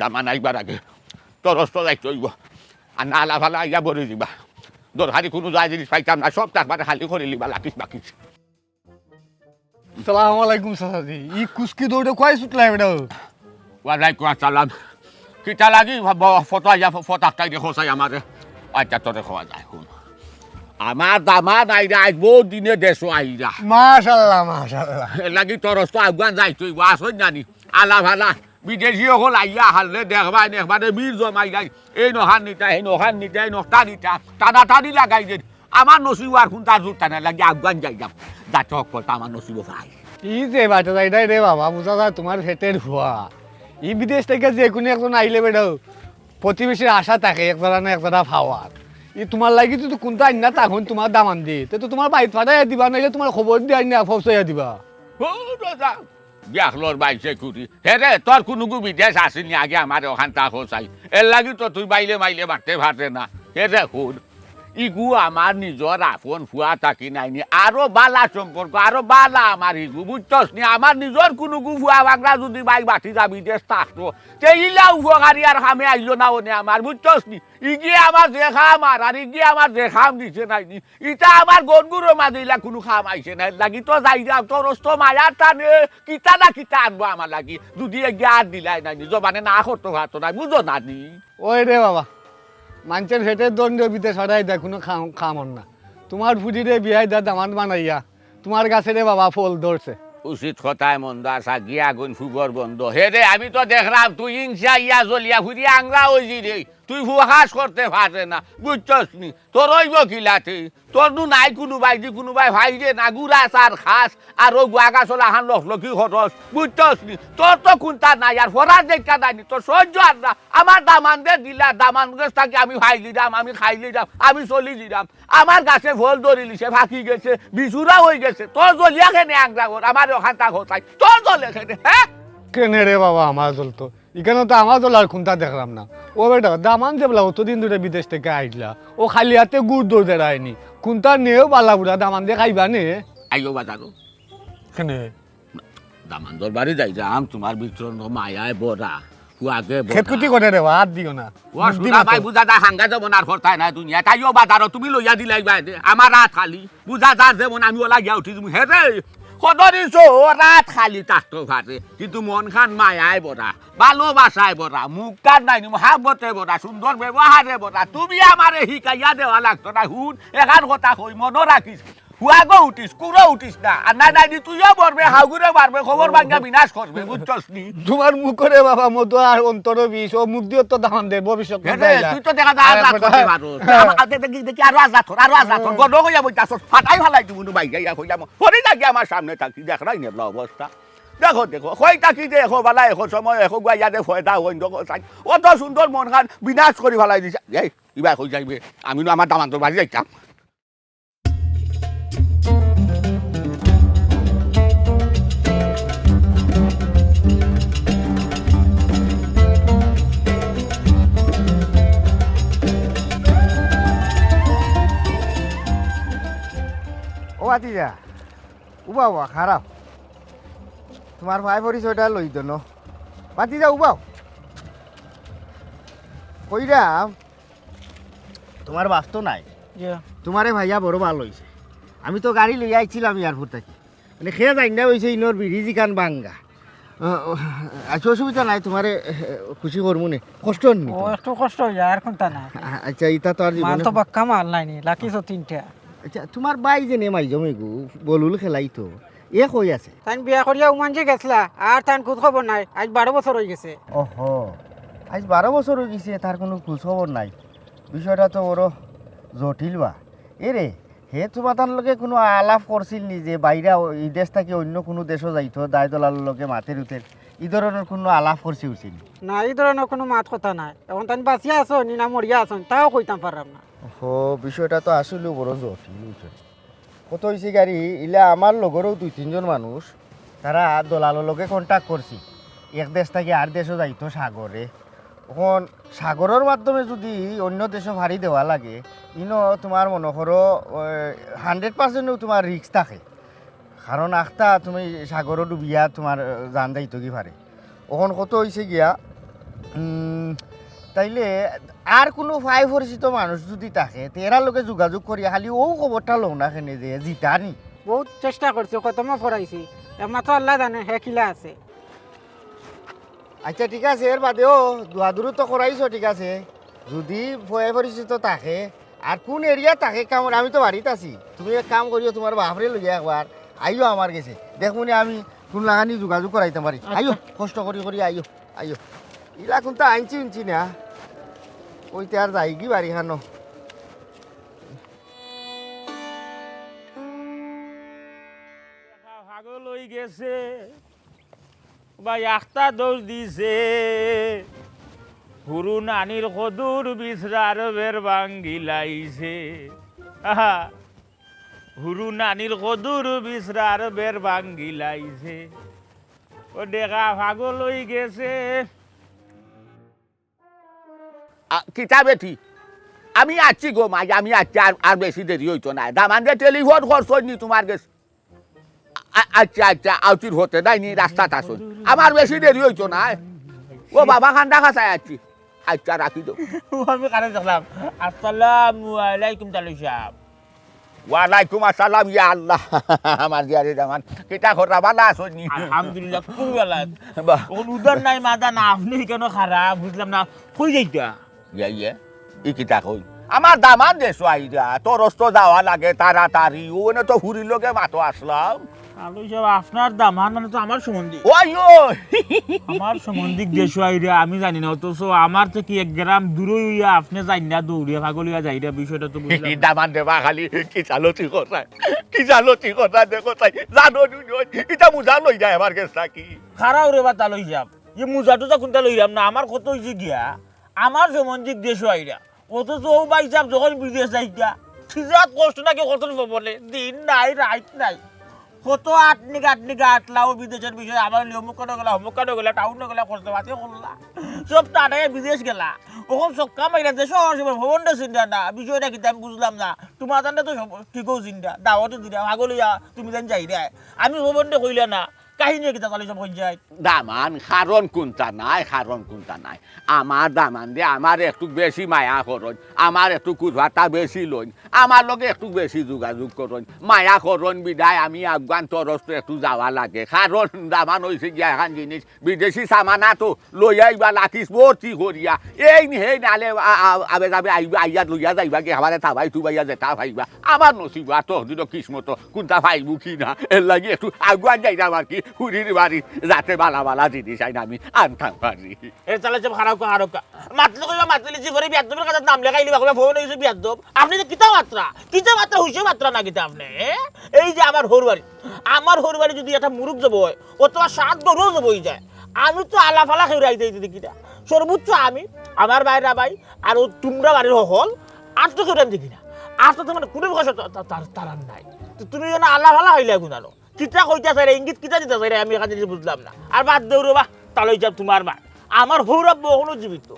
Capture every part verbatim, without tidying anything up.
দামান আইবার আগে তরস্ত যাইতে অইবো। আর না আলা ফালা আইয়া বড়ি দিবা। দরকারি কুনু যায় জিনিস পাইতাম না, সব তো একবারে খালি করি লিবা, লাকিস বাকিস। সালাম আলাইকুম চাচাজি। ই কুচকি দৌড়ে কই ছুটলা বেটা? ওয়ালাইকুম আসসালাম। কিতা লাগি ব-, ফটো আইয়া ফ-, ফটো আটকাই দে খোসাই আমারে। আচ্ছা, তোরে খোয়া যায়, হুন। আমার দামান আইরা আইজ বউত দিনে দেশো আইরা। মাশাআল্লাহ, মাশাআল্লাহ। এর লাগি তরস্ত আগুয়ান যাইতে অইবো, আসইন নানি? আলা ফালা। বিদেশি অকল আইয়া হারলে দেখবায় নি, একবারে ভিড় জমাই যায়। এই নখান নিতা, এই নখান নিতা, এই নখটা নিতা, টানাটানি লাগাই দেন। আমার নসিব আর কুনটা জুটতা না, লাগি আগুয়ান যাইতাম। যাতে হকলতা আমার নসিবো পাই। ই যে বাটা যাইতায় রে বাবা, বুঝা যায় তুমার পেটর ফুয়া। ই বিদেশ থাকি যে কুনু একজন আইলে বেটা, প্রতিবেশীর আশা থাকে এক জেলা না এক জেলা পাওয়ার। ই তুমার লাগি তো কুনটা আইন না, তখন তুমার দামান্দ দি। তে তো তুমার বাড়িত পাঠাইয়া দিবা, নাইলে তুমার খবর দিয়া আইন না, পৌঁছাইয়া দিবা। ও দাদা, বিয়াখলর বাইশে কুড়ি। হে রে, তোর কুনুগু বিদেশ আসেনি আগে আমারে অখান তা খোসাই। এর লাগি তো তুই বাইলে মাইলে মারতে পারে না। হে রে, হুন। ইগু আমার নিজর আপন ফুয়া থাকি নাইনি। আরো বালা সম্পর্ক, আরো বালা আমার ইগু, বুঝছস নি? আমার নিজর কুনুগু ফুয়া বাংলা যুদি বাই বাটি যা বিদেশ থাকতো, তে ইলা উপকারী আর কামে আইলো না অনে আমার, বুঝছস নি? ইগিয়ে আমার যে কাম আর, আর ইগিয়ে আমার যে কাম দিছে নাইনি। ইতা আমার গনগুরর মাঝে ইলা কুনু কাম আইছে না, এর লাগি তো যাইরাম, তরস্ত মায়ার টানে কিতা না কিতা আনবো আমার লাগি। যুদি এগিয়ে আর দিলাই নাইনি, জবানে না করতো পারতো না, বুঝো নানি? ওই রে বাবা, মানষের পেটর দণ্ডে বিদেশ পাঠাই দেয়, কুনু কাম, কাম অর না। তুমার ফুড়িরে বিয়াই দা দামান্দ বানাইয়া, তুমার গাছে রে বাবা ফল ধরছে। উচিত কথায় মন্দ আশা, গিয়া আগুন ফুবর গন্ধ। হে রে, আমি তো দেখরাম তুই হিংসা ইয়া জ্বলিয়া ফুড়ি আংরা অইজি রে। তুই প্রকাশ করতে পারে না, বুঝছস নি? তোর অইবো কিলাতে? তোর নু নাই কুনুবায়, যে কুনুবায় পাইরে না, গুড়া চার খাস, আর অউ গুয়া গাছর লাখান লকলকি খরচ, বুঝছস নি? তোর তো কুনতা নাই, আর ফরার দেখা যায়নি, তোর সহ্য আর না। আমার দামান্দে দিলা, দামান্দ গেছ থাকি আমি পাইলিরাম, আমি খাইলিরাম, আমি চলিলিরাম। আমার গাছে ফল ধরিলিছে, ফাকি গেছে, বিচুরা অইগেছে, তোর জ্বলিয়া কেনে আংরা কর, আমার অখান তা খোসাই, তোর জ্বলে কেনে, হে? কেনে রে বাবা, আমার জ্বলতো? ইখানো তো আমার জ্বলার কুনতা দেখরাম না। ও বেটা, দামান্দ যেবলা অতদিন ধরি বিদেশ থাকি আইলা, অউ খালি আতে গুড় দৌড় দেরায়নি। কুনতা নেও বালা বুড়া দামান্দে খাইবা নে? আইও বাজারো। কেনে? দামান্দর বাড়ি যাইরাম, তুমার ভিতর মায়ায় ভরা, ফুয়াগে ভরা। খেতকুতি করে রে, হাত দিও না। ও মুখ দি শুনা মাতো। ভাই, বুঝা যায় হাঙ্গা যেমন আর করতায় না দুনিয়া, তাইও বাজারো তুমি লইয়া দিলাই বায় দে, আমার রাত খালি। বুঝা যার যেমন আমি ওলা গিয়া উঠি দিমু। হে রে, কত দিছো রাত খালি থাকতো পারে, কিন্তু মনখান মায়ায় ভরা, ভালোবাসায় ভরা, মুখখান নাই নি, মহাব্বতে ভরা, সুন্দর ব্যবহারে ভরা। তুমি আমারে হিকাইয়া দেওয়া লাগতো না। হুন, এখান কথা কই, মনো রাখিস। হুয়াগো উঠিস, কুড়ো উঠিস না। আর না, নাই নি, তুইও মরবে, হাউগুরে মারবে, খবর ভাঙ্গা বিনাশ করবে, বুঝছস নি? তুমার মুখরে বাবা মধু আর অন্তর বিষ, ও মুখ দিও তো দামান দে, ভবিষ্যৎ হে রে, তুই তো দেখা যায় আজাদ করতে পারো। আরে, আরে, দেখি, দেখি, আরো আজাদ কর, আরো আজাদ কর। গন্ধ কইয়া বইতাছস, ফাটাই ফালাই দিমু নু বাইরে ইয়া কইলাম। হরি লাগি আমার সামনে থাকি, দেখরায় নি এবলা অবস্থা। দেখো, দেখো, কই থাকি যে এখো বালা, এখো সময়, এখো গুয়া ইয়াদে ফয়দা হইন, দেখো, চাই। অত সুন্দর মনখান বিনাশ করি ফালাই দিছে। এই, ইবা কই যাইবে? আমি নু আমার দামান্দর বাড়ি যাইতাম। ও ভাতিজা, উবা উবা, খারাপ। তুমার ভাই পরিচয়টা লই দেন। ভাতিজা, উবাও। কইরাম, তুমার বাপ তো নাই। ইয়া। তুমারে পাইয়া বড় ভালা অইছে। আমি তো গাড়ি লইয়া আইছিলাম এয়ারপোর্ট থাকি। মানে, খেয়ে যাই না, অইছে ইনোর ব্রিজ ইখান ভাঙ্গা। আহ, আচ্ছা, অসুবিধা নাই, তুমারে, এ, খুশি করমু নে। কষ্ট নি ও, তুমার? একটু কষ্ট অইযায়, আর কুনতা না। আ-, আচ্ছা, ইতা তো আর মাল জীবনে তো বাক্কা মাল নাইনি, লাকি তো তিনটা। আচ্ছা, তুমার ভাই যে নে মাইজম এগু, বলুল খেলাইতো, এ কই আছে? তাইন বিয়া করিয়া উমানজি গেছলা, আর তান খোঁজ খবর নাই। আইজ বারো বছর অইগেছে। ওহো, আইজ বারো বছর অইগেছে, তার কুনু খোঁজ খবর নাই। বিষয়টা তো বড় জটিল বা। এ রে, হে তুমার তান লগে কুনু আলাপ করছিল নি যে বাইরা ও-, ই দেশ থাকি অইন্য কুনু দেশো যাইতো, দায় দলালর লগে মাতের উতের, ই ধরনর কুনু আলাপ করছে উছিল নি? না, ই ধরনর কুনু মাত কথা নাই। এখন তাইন বাঁচিয়া আছইন নি না মরিয়া আছইন, তাও কইতাম পাররাম না। ওহো, বিষয়টা তো আসলেউ বড় জটিল বিষয়। কত অইছে গাড়ি, ইলা আমার লগরও দুই তিনজন মানুষ, তারা দলালর লগে contact করছে, এক দেশ থাকি আর দেশো যাইতো সাগরে। অখন সাগরর মাধ্যমে যুদি অইন্য দেশো ফাড়ি দেওয়া লাগে, ইনো তুমার মনো করো, ওই, hundred percent-উ তুমার risk থাকে, কারণ আখতা তুমি সাগরো ডুবিয়া তুমার, আহ, জান যাইতোগি পারে। অখন কত অইছে গিয়া, উম, তাইলে আর কুনু পায় পরিচিত মানুষ যুদি থাকে, তে এরার লগে যোগাযোগ করিয়া খালি অউ খবরটা লও না কেনে যে জিতা নি? বউত চেষ্টা করছি, খতমও পড়াইছি, একমাত্র আল্লায় জানে হে কিলা আছে। আইচ্ছা, ঠিক আছে, এর বাদেও দোয়া-দুরুদ তো করাইছো, ঠিক আছে। যুদি পায় পরিচিত থাকে, আর কুন এরিয়াত থাকে কামর, আমি তো বাড়িত আছি। তুমি এক কাম করিও, তুমার বাফরে লইয়া একবার আইও আমার গেছে, দেখমুনে আমি কুন লাখান যোগাযোগ করাইতাম পারি। আইও, আইচ্ছা। কষ্ট করি করি আইও, আইও। ইলা কুনতা আনছি উনছি না, কইতে আর যাইগি বাড়িখানো। পাগল অইগেছে। ভাই আখতা দৌড় দিছে, হুরু নানির কদুর বিছরার বের ভাঙ্গিলাইছে। আহা, হুরু নানির কদুর বিছরার বের ভাঙ্গিলাইছে। ও ডেকা পাগল অইগেছে। আ, কিতা বেটি? আমি আছি গো মাই, আমি আছি, আর, আর বেশি দেরি অইতো নায়। দামান্দে টেলিফোন করছইন নি তুমার গেছে? আ-, আ-, আইচ্ছা, আইচ্ছা, আউতির হতে নাই নি, রাস্তাত আছইন। আমার বেশি দেরি অইতো নায়। ও বাবা, কান্দা কাছায় আছি। আইচ্ছা, রাখি দেও। ও, আমি কারে দেখলাম। আসসালামু আলাইকুম তালই সাব। ওয়ালাইকুম আসসালাম, ইয়া আল্লাহ। আমার জিয়ারে জামান। কিতা খবর, বালা আছইন নি? আলহামদুলিল্লাহ, খুব বালা আছি। বাহ। অখন উদার নাই, মাদা না, আপনে কেনে খারাপ, বুঝলাম না। কই যাইতা? ইয়া, ইয়া। ই কিতা কই? আমার দামান দেশো আইরা, তরস্ত যাওয়া লাগে তাড়াতাড়ি। অনে তো হুরির লগে মাতো আছলাম। তালই সাব, আপনার দামান মানে তো আমার সম্বন্ধী। ওই, ওই। আমার সম্বন্ধী দেশো আইরা, আমি জানি না, অথচ আমার থাকি এক গ্রাম দূরই অইয়া আপনে যাইন না, দৌড়িয়া পাগল অইয়া যাইরা, বিষয়টা তো বুঝলাম না। দামান দেবা খালি, কি চালতি কথা, কি চালতি কথা দেখো তাই, জানো নি, ওই, ইটা মুজা লই যায় আমার গেছ থাকি। খারাও রে বা তালই সাব, ই মুজা টুজা কুনটা লইরাম না, আমার কত অইছে গিয়া, আমার সম্বন্ধী দেশো আইরা। অথচ অউ ভাইসাব যখন বিদেশ যাইতা, কি জাত কষ্ট নাকি করছইন ভবনে, দিন নাই, রাইত নাই। কত আটনিক আটনিক আটলা, অউ বিদেশর বিষয়ে আমার লিয়ে অমুক কানো গেলা, অমুক কানো গেলা, টাউনো গেলা, খরচ পাতি করলা। সব টানাইয়া বিদেশ গেলা। অখন ছক্কা মাইরা দেশো আওয়ার সময় ভবনটা চিনরা না, বিষয়টা কিতা আমি বুঝলাম না। তুমার জানলে তো সব ঠিকও চিনরা, দাওয়াতও দিরা, পাগল অইয়া তুমি জান যাইরায়। আমি ভবনটা কইলা না, কাহিনী কিতা তালই সাব কই যায়? দামান, কারণ কুনটা নাই, কারণ কুনটা নাই। আমার দামান্দে আমারে একটু বেশি মায়া করইন, আমার একটু কুজবাতা বেশি লইন, আমার লগে একটু বেশি যোগাযোগ করইন, মায়া করইন বিদায় আমি আফগান তরস্ত একটু যাওয়া লাগে। কারণ দামান অইছে গিয়া এখান জিনিস, বিদেশি সামানা তো লইয়া আইবা লাকিস ভর্তি করিয়া, এই নি হেই নালে আ-, আ-, আবে যাবে আইবা, আইয়া লইয়া যাইবা গি, আমারে থাবাই তুবাইয়া যেতা পাইবা। আমার নসিব আর তকদিরও কিসমতো কুনটা পাইমু কি না, এর লাগি একটু আগুয়ান যাইরাম আর কি, হুরির বাড়ি, যাতে বালা বালা জিনিস আইন আমি আনতাম পারি। এ, তালই সাব, খারাউক্কা, খারাউক্কা। মাতলে কইবা, মাতলে যে করে বিয়াদ্দবের কাছে নাম লেখাইলি, বাবা, ফোন অইছে বিয়াদ্দব। আপনে যে কিতা মাতরা, কিতা মাতরা, হুশে মাতরা না কিতা আপনে, এ? এই যে আমার হউর বাড়ি, আমার হউর বাড়ি যুদি একটা মুরুগ জব অয়, অথবা সাত গরুও জব অই যায়, আমি তো আলাফালা কেউরে আইতে দেখি না। সর্বোচ্চ আমি, আমার বাইরা ভাই, আর অউ তুমরা বাড়ির হকল, আর তো কেউরে আমি দেখি না। আর তো তুমার কুনু বয়স তা-, তা-, তার, তারার নাই। তো তুমি যেন আলাফালা হইলে গুনানো। কিতা কইতা চাইরা, ইঙ্গিত কিতা দিতা চাইরা, আমি এখান জিনিস বুঝলাম না। আর বাদ দেও রে বা, তালই সাব তুমার মা। আমার হউর আব্বা অখনো জীবিত।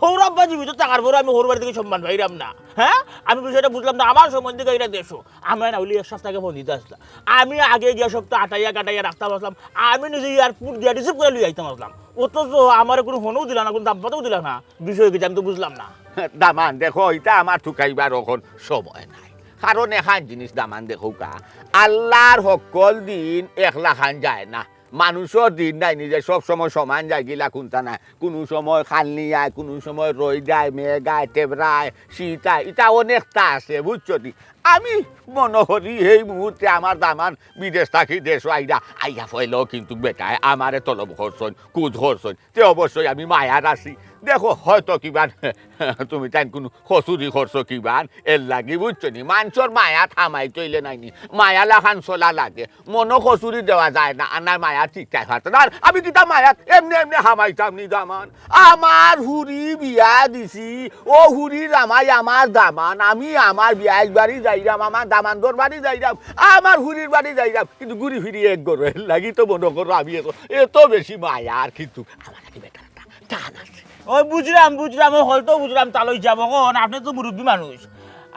হউর আব্বা জীবিত থাকার পরে আমি হউর বাড়ি থাকি সম্মান পাইরাম না। হ্যাঁ? আমি বিষয়টা বুঝলাম না। আমার সম্বন্ধী গাইরা দেশো। আমার না অইলে এক সপ্তাহ আগে ফোন দিতা আছলা। আমি আগে গিয়া সব তো আটাইয়া কাটাইয়া রাখতাম আছলাম। আমি নিজে এয়ারপোর্ট দিয়া রিসিভ করিয়া লইয়া আইতাম আছলাম। অথচ আমারে কুনু ফোনও দিলা না, কুনু দাম্পাতেও দিলা না। বিষয় কিতা আমি তো বুঝলাম না। দামান, দেখো, ইটা আমার তুকাইবার অখন সময় নাই। কারণ এখান জিনিস দামান দেখউক্কা, আল্লার হক্কল দিন একলাখান যায় না। মানুষর দিন নাই নি যে সব সময় সমান যায় গিলা কুনতা নাই। কুনু সময় খালনি আয়, কুনু সময় রইদ আয়, মেঘ আয়, তেবরা আয়, শীত আয়, ইতা অনেকতা আছে, বুঝছো নি? আমি মনো করি হেই মুহূর্তে আমার দামান বিদেশ থাকি দেশো আইরা, আইয়া ফয়লাও কিন্তু বেটায় আমারে তলব করছইন, কুজ করছইন, তে অবশ্যই আমি মায়াত আছি। দেখো, হয়তো কিবান তুমি তাইন কুনু কসুরি করছো কিবান, এর লাগি বুঝছো নি? মানষর মায়াত হামাইতে অইলে নাই নি, মায়া লাখান চলা লাগে। মনো কসুরি দেওয়া যায় না, আর না মায়া টিকাই পারতো না। আর আমি কিতা মায়াত এমনে এমনে হামাইতাম নি দামান? আমার হুরি বিয়া দিছি, অউ হুরির জামাই আমার দামান, আমি আমার বিয়াইর বাড়ি যাইরাম, আমার দামান্দর বাড়ি যাইরাম, আমার হুরির বাড়ি যাইরাম, কিন্তু ঘুরি ফিরি এক ঘরো। এর লাগি তো মনো করো আমি এত, এত বেশি মায়ার, কিন্তু আমার লাগি বেটার একটা টান আছে। ওই বুঝরাম, বুঝরাম, ওই হয়তো বুঝরাম, তালই সাব, অখন আপনে তো মুরব্বি মানুষ।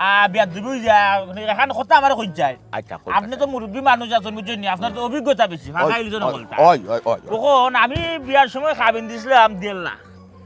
আ, বিয়াদ্দবি অই যায়, মানে, এখান কথা আমারে কই যায়। আচ্ছা, কই আপনে যায়। তো মুরব্বি মানুষ আছইন, বুঝছইন নি? আপনার তো অভিজ্ঞতা বেশি, ফাঁকা ওই, ইলিশন ওই, বলতা। ওই, ওই, ওই, ওই। অখন আমি বিয়ার সময় খাবিন দিছলাম দেড় লাখ।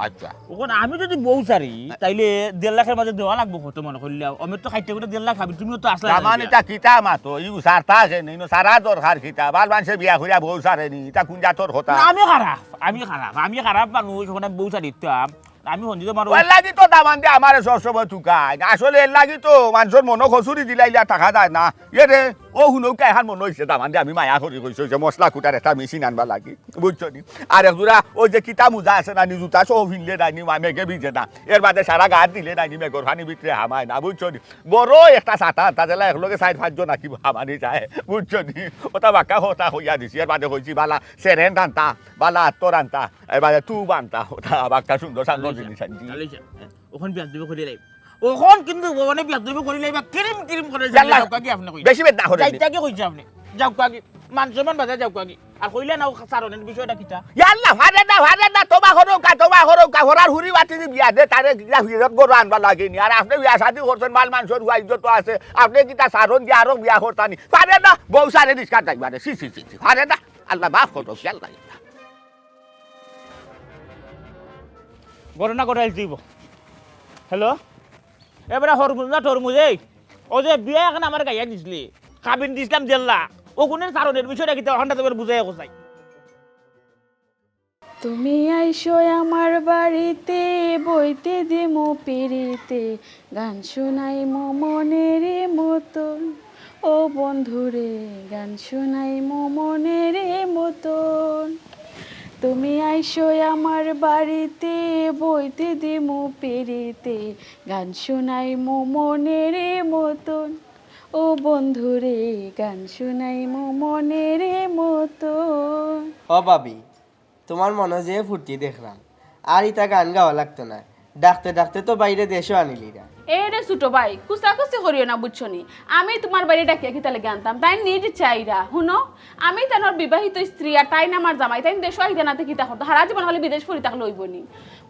আচ্ছা। অখন আমি যুদি বউ ছাড়ি, তাইলে দেড় লাখর মাঝে দেওয়া লাগবো কত মনো করিলাও? আমি তো খাইতে খুইতে দেড় লাখ হাবি, তুমিও তো আছলায় না দামান। ইটা কিতা মাতো? ইগু সারতা আছে নি, ইনো সারা দরকার কিতা? বাল মানষে বিয়া করিয়া বউ ছাড়ে নি, ইটা কুন জাতর কথা? না, আমি খারাপ, আমি খারাপ, আমি খারাপ মানুষ, অখন আমি বউ ছাড়িতাম। আমি হঞ্জি তো মারো। এর লাগি তো দামান্দে আমারে সবসময় তুকাইন। আসলে এর লাগি তো মানষর মনো কচুরি দিলাইলে আর থাকা যায় না। এরে, অউ হুনউক্কা, এখান মনো অইছে দামান্দে আমি মায়া করি কইছি, অউ যে মশলা কুটার একটা মেশিন আনবার লাগি, বুঝছো নি? আর এক জোড়া অউ যে কিতা মুজা আছে না নি, জুতা সহ ফিনলে নায় নি, মা মেঘে ভিজে না। এর বাদে সারা গাত দিলে নায় নি, মেঘর পানি ভিতরে হামায় না, বুঝছো নি? বড় একটা ছাতা আনতা, যেলা একলগে চাইর পাঁচজন আঁকিব হামানি যায়, বুঝছো নি? অটা বাক্কা কথা কইয়া দিছি। এর বাদে কইছি বালা সেরেন্ট আনতা, বালা আতর আনতা, এর বাদে টুব আনতা, অটা বাক্কা সুন্দর সান্দর জিনিস আনছি। তাইলে অখন বিয়াদবি করিলাইবা। অখন কিন্তু মানে বিয়াদবি করিলাইবা, কিরিম কিরিম করি ইয়াল্লা, যাউক্কা গি আপনে কইছি। বেশি বেদ না করেন। যাউক্কা গি কইছি আপনে। যাউক্কা গি। মান সম্মান বাঁচাই যাউক্কা গি। আর কইলা না অউ সারনের বিষয়টা কিতা? ইয়াল্লা, ফারে না, ফারে না, তওবা করউক্কা, তওবা করউক্কা, হরার হুরি বাতি দি বিয়া দে, তারে কিতা ফিরত ঘরো আনবার লাগি নি। আর আপনে বিয়া শাদি করছইন, মাল মানষর হুয়া ইজ্জত আছে, আপনে কিতা সারন দিয়া আরো বিয়া করতা নি? ফারে না, বউ ছাড়ে রিস্কা যাইবা রে, ছি, ছি, ছি, ছি, ফারে না, আল্লা মাফ করউক, ইয়াল্লা। ঘটনা ঘটাইল তুই। হ্যালো, এবারে হরমুজ না তরমুজ, এই, অউ যে বিয়া এখান আমার গাইয়া দিছলি, কাবিন দিছলাম দেড় লাখ, অগুনের সারনের বিষয়টা কিতা, অখানটা তোমার বুঝাইয়া কইছাই। তুমি আইসো আমার বাড়িতে, বইতে দিমু পিড়িতে, গান শুনাইমু মনের মতন। ও বন্ধুরে, গান শুনাইমু মনের মতন। তুমি আইসো আমার বাড়িতে, বইতে দিমু পিড়িতে, গান শুনাইমু মনের মতন। ও বন্ধুরে, গান শুনাইমু মনের মতন। ও ভাবি, তুমার মনো যে ফুর্তি দেখরাম, আর ইতা গান গাওয়া লাগতো নায়। ডাকতে ডাকতে তো ভাইরে দেশো আনিলিরা। এ রে ছুটো ভাই, কুচাকুচি করিও না, বুঝছো নি? আমি তুমার ভাইরে ডাকিয়া কিতা লাগি আনতাম? তাইন নিজ ইচ্ছা আইরা। হুনো, আমি তানর বিবাহিত স্ত্রী, আর তাইন আমার জামাই, তাইন দেশো আইতা না তে কিতা করতো? হারা জীবন খালি বিদেশ পড়ি থাকলে অইবো নি?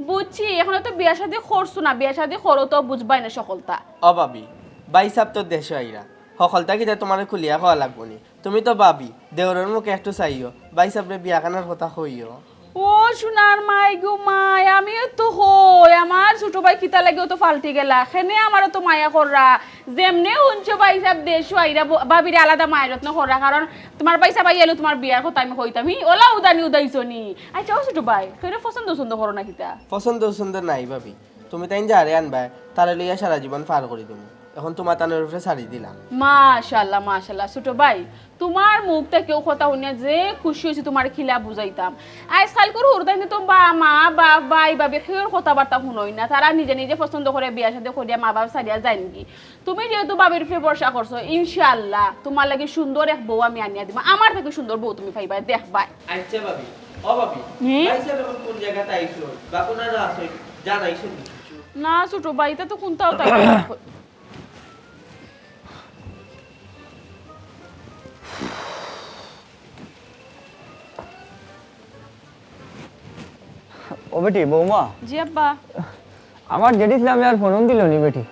বুঝছি, এখনো তো বিয়া শাদি করছো না, বিয়া শাদি করো তো বুঝবায় না হকলতা। ও ভাবি, ভাইসাব তো দেশো আইরা, হকলতা কিতা তুমারে খুলিয়া কওয়া লাগবো নি? তুমি তো ভাবি, দেওরর মুখে একটু চাইও, ভাইসাবরে বিয়া খানার কথা কইও। ও সোনার মাই গো মাই, আমিও তো কই, আমার ছুটো ভাই কিতা লাগি অতো ফাল্টি গেলা, কেনে আমারে অতো মায়া কররা, যেমনে হুনছো ভাইসাব দেশো আইরা, ব-, ভাবিরে আলাদা মায়া যত্ন কররা, কারণ তুমার ভাইসাব আইলে তুমার বিয়ার কথা আমি কইতাম, হি, অলা উদানি উদাইছো নি। আইচ্ছা, ও ছুটো ভাই, কেউরে পছন্দ উছন্দ করো না কিতা? পছন্দ উছন্দ নাই ভাবি, তুমি তাইন যারে আনবায়, তারে লইয়া সারা জীবন পার করি দিমু। এখন তুমার তানর উপরে ছাড়ি দিলাম। মাশাআল্লাহ, মাশাআল্লাহ। ছুটো ভাই, তুমার মুখ থাকি অউ কথা হুনিয়া যে খুশি অইছি, তুমারে কিলা বুঝাইতাম। আইজকালকুর হুরুতাইন্তে তো বা-, মা, বাপ, ভাই, ভাবি, কেউর কথাবার্তা হুনইন না। তারা নিজে নিজে পছন্দ করি বিয়া শাদি করিয়া মা বাপ ছাড়িয়া যাইনগি। তুমি যেহেতু ভাবির উপরে ভরসা করছো, ইনশাআল্লাহ তুমার লাগি সুন্দর এক বউ আমি আনিয়া দিমু। আমার থাকি সুন্দর বউ তুমি পাইবায়, দেখবায়। আইচ্ছা ভাবি, ও ভাবি, হুম? ভাইসাব এখন কুন জাগাত আইছইন বা কুনানো আছইন, জানাইছইন নি কিছু? না ছুটো ভাই, ইতা তো কুনতাও তাই না। ও বেটি, বৌমা। জি আব্বা। আমার জেঠি ইসলামে আর ফোন দিল নি বেটি?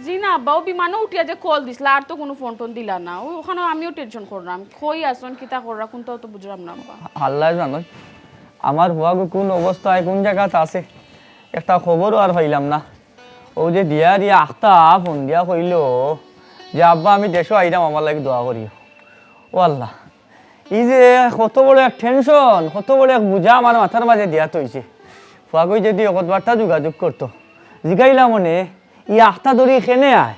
জি না আব্বা, অউ বিমানো উঠিয়া যে কল দিছলা, আর তো কুনু ফোন টোন দিলা না। অউ অখানো আমিও টেনশন কররাম, কই আছইন, কিতা কররা, কুনতাও তো বুঝরাম না আব্বা। আল্লায় জানইন, আমার ফুয়াগু কুন অবস্থায়, কুন জাগাত আছে, একটা খবরও আর পাইলাম না। অউ যে দিয়ারি আখতা ফোন দিয়া কইলো যে, "আব্বা, আমি দেশো আইরাম, আমার লাগি দোয়া করিও।" ও আল্লাহ, ই যে কত বড় এক টেনশন, কত বড় এক বুঝা আমার মাথার মাঝে দিয়া থইছে। ফুয়াগুই যদি অকত বার্তা যোগাযোগ করতো, জিগাইলাম অনে, "ই আখতা ধরি কেনে আয়?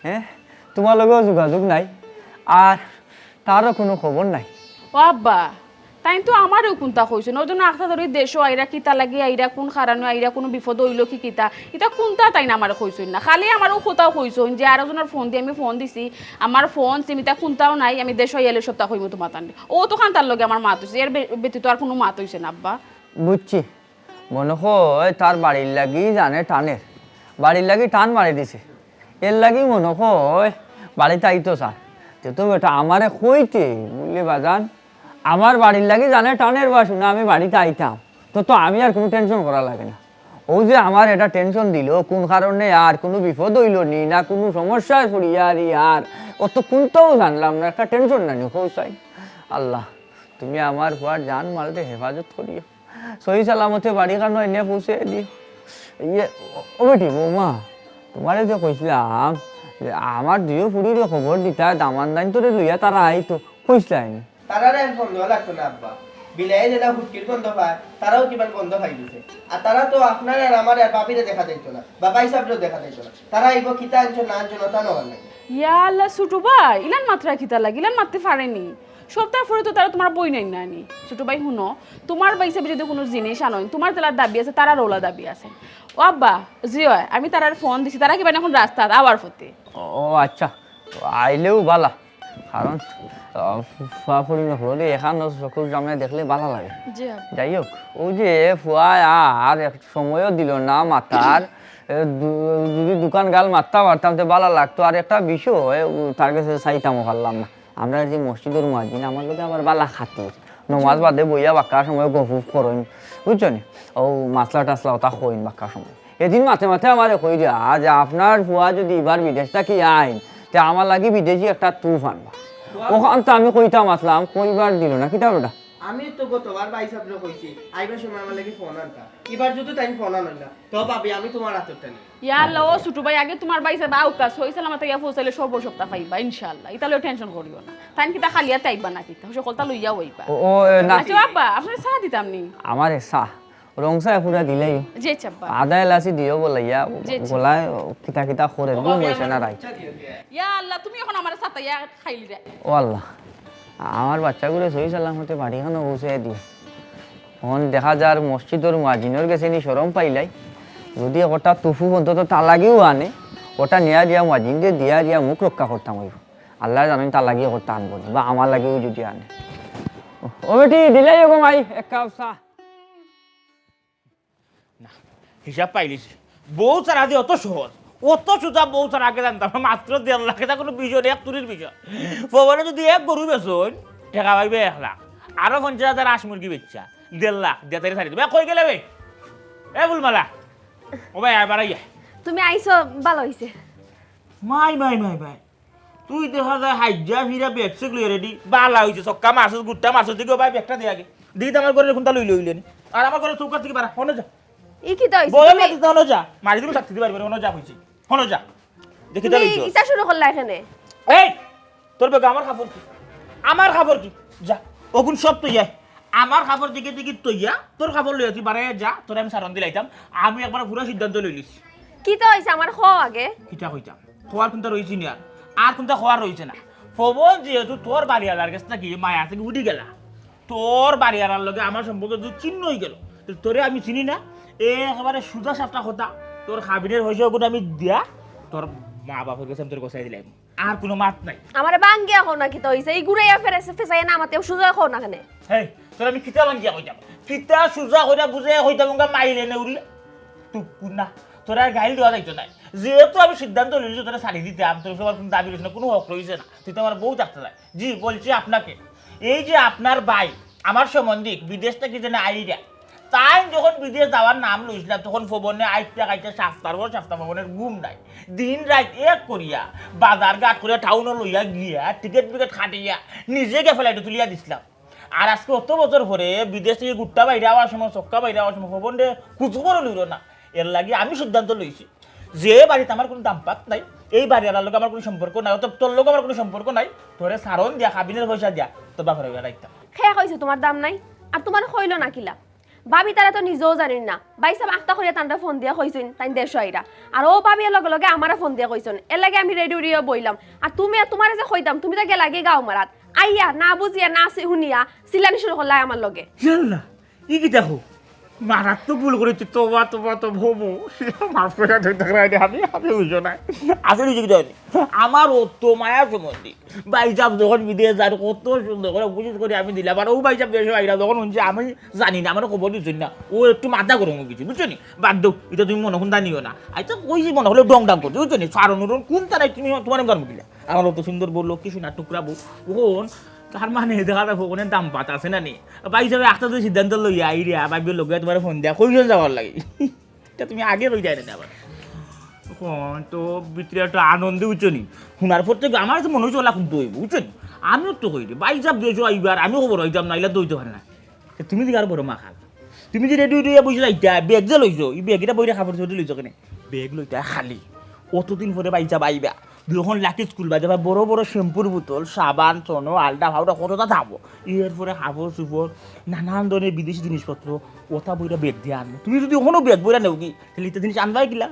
হ্যাঁ, তুমার লগেও যোগাযোগ নাই, আর তারও কুনু খবর নাই।" ও আব্বা, তাইন তো আমারেও কুনতা কইছইন না। অউ জন্য আখতা ধরি দেশো আইরা, কিতা লাগি আইরা, কুন কারণে আইরা, কুনু বিপদ অইলো কি কিতা, ইতা কুনতা তাইন আমারে কইছইন না। খালি আমারে অউ কথাউ কইছইন যে আরকজনর ফোন দি আমি ফোন দিছি, আমার ফোন সিম ইতা কুনতাও নাই, আমি দেশো আইলে সবতা কইমু তুমার তানরে। অউ তো খান তার লগে আমার মাত অইছে, এর বে-, ব্যতীত আর কুনু মাত অইছে না আব্বা। বুঝছি, মনো কয় তার বাড়ির লাগি জানে টানের, বাড়ির লাগি টান মারি দিছে। এর লাগি মনো কয় বাড়িত আইতো চায়। তে তো বেটা আমারে কইতে, বুঝলি বাজান, আমার বাড়ির লাগি জানে টানের বাসনা, আমি বাড়িত আইতাম। তো, তো আমি আর কুনু টেনশন করা লাগে না। অউ যে আমার এটা টেনশন দিল, কুন কারণে আর কুনু বিপদ অইলো নি, না কুনু সমস্যায় পড়িয়া আর ই আর, অত কুনতাও জানলাম না, একটা টেনশন না নি, কও চাই। আল্লাহ, তুমি আমার ফুয়ার জান মালরে হেফাজত করিও। সহি সালামতে বাড়ি খানো আইনে পৌঁছে দি। ইয়ে, ও, ও বেটি, বৌমা, তুমারে যে কইছলাম, যে আমার দুইও ফুড়িরে খবর দিতা, দামান দাইন তোরে লইয়া তারা আইতো, কইছলায় নি? তারারে আর ফোন দেওয়া লাগতো না, আব্বা। বিলাইয়ে যেলা হুটকির গন্ধ পায়, তারাও কিমান গন্ধ পাই গেছে। আর তারা তো আপনারে আর আমারে আর ভাবিরে দেখা দিত না, বা ভাইসাবরেও দেখা দিত না। তারা আইবো, কিতা আনছো না আনছো, নতা নেওয়ার লাগে। ইয়া আল্লাহ, ছোট ভাই, ইলান মাতরা কিতা লাগি? ইলান মাততে পারেনি। সপ্তাহ পরে তো তারা তুমার বই নাই না নি। ছোট ভাই, হুনো, তুমার ভাইসাবে যদি কুনু জিনিস আনইন, তুমার যেলা দাবি আছে, তারারও অলা দাবি আছে। ও আব্বা, জি অয়, আমি তারার ফোন দিছি, তারা কিবা অখন রাস্তাত আওয়ার পথে। ও আচ্ছা, আইলেও বালা, কারণ, আহ, ফুয়া ফুড়ি নু হলে এখান চকুর সামনে দেখলে বালা লাগে। জি আব্বা। যাই হোক, অউ যে ফুয়া আর এক সময়ও দিল না মাতার, এ, দু-, যদি দুখান গাল মাততাম পারতাম তে বালা লাগতো। আর একটা বিষয়, উ, তার গেছে চাইতামও পারলাম না। আমরার যে মসজিদর মুয়াজ্জিন, আমার লগে আবার বালা খাতির। নমাজ বাদে বইয়া বাক্কা সময় গফ উফ করইন, বুঝছো নি? অউ মাসলা টাসলা অতা কইন বাক্কা সময়। এদিন মাতে মাতে আমারে কইরা যে আপনার ফুয়া যদি ইবার বিদেশ থাকি আইন, তে আমার লাগি বিদেশি একটা তুফ আনবা। অখান তো আমি কইতাম আছলাম, কইবার দিল না, কিতা বেটা? আমি তো গতবার ভাইসাবরে কইছি, আইবার সময় আমার লাগি ফোন আনতা। ইবার যদি তাইন ফোন আনইন না, তো ভাবি আমি তুমার আতরটা নিমু। ইয়া আল্লাহ, ও ছোট ভাই, আগে তুমার ভাইসাব আউক্কা, সহি সালামতে আইয়া পৌঁছাইলে সবর সপ্তাহ পাইবা, ইনশাআল্লাহ। ইতালে টেনশন করিও না। তাইন কিতা খালি আতে আইবা না কিতা? হকলতা লইয়াও আইবা। ও, ও, এ, না। আচ্ছা আব্বা, আপনারে চা দিতাম নি? আমারে চা? রং চা পুরা দিলাইও। জি আব্বা। আদা এলাচি দিও বলাইয়া, জি, জি। গলায় কিতা কিতা করে, ঘুম অইছে না রাইত। ইয়া আল্লাহ, তুমি অখন আমারে সাতাইয়া খাইলিরায়। ও আল্লাহ, আমার বাচ্চাগুরে সহি সালামতে বাড়ি খানো পৌঁছাইয়া দিও। অখন দেখা যার মসজিদর মুয়াজ্জিনর গেছে নি শরম পাইলাই, যদি একটা তুফু অন্তত তার লাগিও আনে, ওটা নিয়া দিয়া মুয়াজ্জিনরে দিয়া দিয়া মুখ রক্ষা করতাম অইবো। আল্লায় জানইন তার লাগিও করতা আনবো নি, বা আমার লাগিও যদি আনে। ও বেটি, দিলাইও গো মাই এক কাপ চা। না, হিসাব পাইলিছি। বউ ছাড়া যে অত সহজ, অত সোজা বউ ছাড়া আগে জানতাম না। মাত্র দেড় লাখ, ইটা কুনু বিষয় না, এক তুলির বিষয়। ফবনে যদি এক গরু বেচইন, টেকা পাইবে এক লাখ। আরো পঞ্চাশ হাজার হাঁস মুরগি বেচছা, দেড় লাখ, দিয়া তাইরে ছাড়ি দিবা। কই গেলে বে? এ ফুলমালা, ও ভাই, আয়, বাড়াইয়া। তুমি আইছো, ভালা অইছে। মাই, মাই, মাই, মাই। তুই দেখা যায় হাইজা ফিরা ব্যাগ সেগ লইয়া রেডি। বালা অইছে, ছক্কা মারছস, গুট্টা মারছস, দেখি ও ভাই ব্যাগটা দে আগে। দেখি তো আমার ঘরর কুনটা লইলে অইলে নি। আর আমার ঘরর চৌকাঠ থাকি বারা, হনো যা। ই কিতা অইছে? বলে তুমি মাতিস না, হনো যা। মারি দিমু শাস্তি দিবার পারে, হনো যা কইছি। হনো যা। দেখি তো তুমি লইছস। ইতা শুরু করলা এখানে? এই, তোর ব্যাগে আমার কাপড় কি? আমার কাপড় কি? যা, অগুন সব থইয়া আয়। আমার কাপড় দেখি দেখি থইয়া, তোর কাপড় লইয়া তুই বারাইয়া যা, তোরে আমি সারন দিলাইতাম। আমি একবার পুরা সিদ্ধান্ত লইলিছি। কিতা অইছে আমার কও আগে? কিতা কইতাম? কওয়ার কুনতা রইছে নি আর? আর কুনতা কওয়ার রইছে না। ফবন যেহেতু তোর বাড়িআলার গেছ থাকি মায়া থাকি উঠি গেলা, তোর বাড়িআলার লগে আমার সম্পর্ক দুচ্ছিন্ন অই গেল। তো তোরে আমি চিনি না, এ একেবারে সুজা সাপটা কথা, তোর কাবিনর পয়সা অগুন আমি দিয়া তোর মা বাপর গেছে আমি তোরে গছাই দিলাইমু। আর কুনু মাত নাই। আমারে ভাঙ্গিয়া কও না কিতা অইছে, ই ঘুরাইয়া ফেরাইয়া ফেসাইয়া না মাতিয়া সুজা কও না কেনে? হেই, তোরে আমি কিতা ভাঙ্গিয়া কইতাম? কিতা সুজা কইরা বুঝাইয়া কইতাম, উঙ্গা মাইলে নে উড়িয়া? তুই কুনা, তোরে আর গাইল দেওয়া যাইতো নায়। যেহেতু আমি সিদ্ধান্ত লইছি তোরে ছাড়ি দিতাম, তোর সবার কুনু দাবি রইছে না, কুনু হক রইছে না, তুই তো আমার বউ থাকতে চায়। জি, বলছি আপনাকে, এই যে আপনার ভাই, আমার সম্বন্ধিক, বিদেশ থাকি যেন আইরা, তাইন যখন বিদেশ যাওয়ার নাম লইছিলা, তখন ফবনে আইতা খাইতা সাপ্তার পর সাপ্তা ফবনের ঘুম নাই। দিন রাইত এক করিয়া, বাজার ঘাট করিয়া, টাউনো লইয়া গিয়া, টিকেট ফিকেট কাটিয়া, নিজে গিয়া ফ্লাইটো তুলিয়া দিছলাম। আর আজকে অত বছর পরে বিদেশ থাকি গুট্টা বাইরে আওয়ার সময়, ছক্কা বাইরে আওয়ার সময়, ফবনরে খুঁজ খবরও লইল না। এর লাগি আমি সিদ্ধান্ত লইছি, যে বাড়িত আমার কুনু দাম পাত নাই, এই বাড়িআলার লগে আমার কুনু সম্পর্ক নাই, অথবা তোর লগে আমার কুনু সম্পর্ক নাই, তোরে সারন দিয়া, কাবিনর পয়সা দিয়া, তোর বাপর বাড়ি রাখতাম। কে কইছে তুমার দাম নাই? আর তুমারে কইলো না কিলা? ভাবি তারা তো নিজেও জানইন না। ভাইসাব আখতা করিয়া তানরে ফোন দিয়া কইছইন, তাইন দেশো আইরা। আর অউ ভাবিয়ে লগে লগে আমারে ফোন দিয়া কইছইন। এর লাগি আমি রেডি উডিয়া বইলাম। আর তুমি, তুমারে যে কইতাম, তুমি তো গেলাগি গাউ মারাত। আইয়া, না বুঝিয়া, না সি-, হুনিয়া, চিল্লানি শুরু করলায় আমার লগে। ইয়াল্লা, ই কিতা কও? মারাত্মক ভুল করেছি, তওবা, তওবা, তওবা, হবো। মাফ করে দিও, তাকরা আইডি, আমি, আমি বুঝো না। আসলে বুঝি কিতা অইছে? আমার অত মায়া সম্বন্ধী। ভাইসাব যখন বিদেশ যার, কত সুন্দর করে উপস্থিত করে আমি দিলাম। আর অউ ভাইসাব দেশো আইরা যখন হুনছি, আমি জানি না, আমারে খবর দিছইন না। অউ একটু মাথা গরম অই গেছে, বুঝছো নি? বাদ দেও, ইটা তুমি মনো কুনতা নিও না। আচ্ছা, কইছি মনো অইলে ডং ডং করছো, বুঝছো নি? সারন উরন কুনতা নাই, তুমি, তুমারে আমি জানবো কিলা? আমার অত সুন্দর বউ, লক্ষ্মী সোনা টুকরা বউ। অখন তার মানে দেখা যায় ফবনের দাম পাত আছে না নি? ভাইসাবে আখতা যদি সিদ্ধান্ত লইয়া আইরা, ভাবির লগে তুমারে ফোন দিয়া কইছইন যাওয়ার লাগি। ইটা তুমি আগে কইতায় না আবার। অখন তো ভিতরে একটা আনন্দে, বুঝছো নি? হুনার পর থাকি আমার তো মনো অইছে অলা কুনতা অইবো, বুঝছো নি? আমিও তো কইরে, ভাইসাব দেশো আইবা, আমি খবর পাইতাম না, ইলা তো অইতে পারে না। তে তুমি দিকে আর বড় মা খাল। তুমি যে রেডি হইয়া বসে যাইতা, ব্যাগ যে লইছো, এই ব্যাগ এটা বইরা কাপড় চোপড় লইছো কেনে? ব্যাগ লইতা খালি। অতদিন পরে ভাইসাব আইবা। দুইখন লাকি স্কুল বাদে বা বড় বড় শ্যাম্পুর বোতল, সাবান, চনো, আলডা, পাউডার, কততা থাকবো। এরপরে কাপড় চোপড়, নানান ধরনের বিদেশি জিনিসপত্র, ওটা বইরা ব্যাগ দিয়া আনবো। তুমি যদি ওখানো ব্যাগ বইরা নেও কি, তাহলে এটা জিনিস আনবাই কিলা?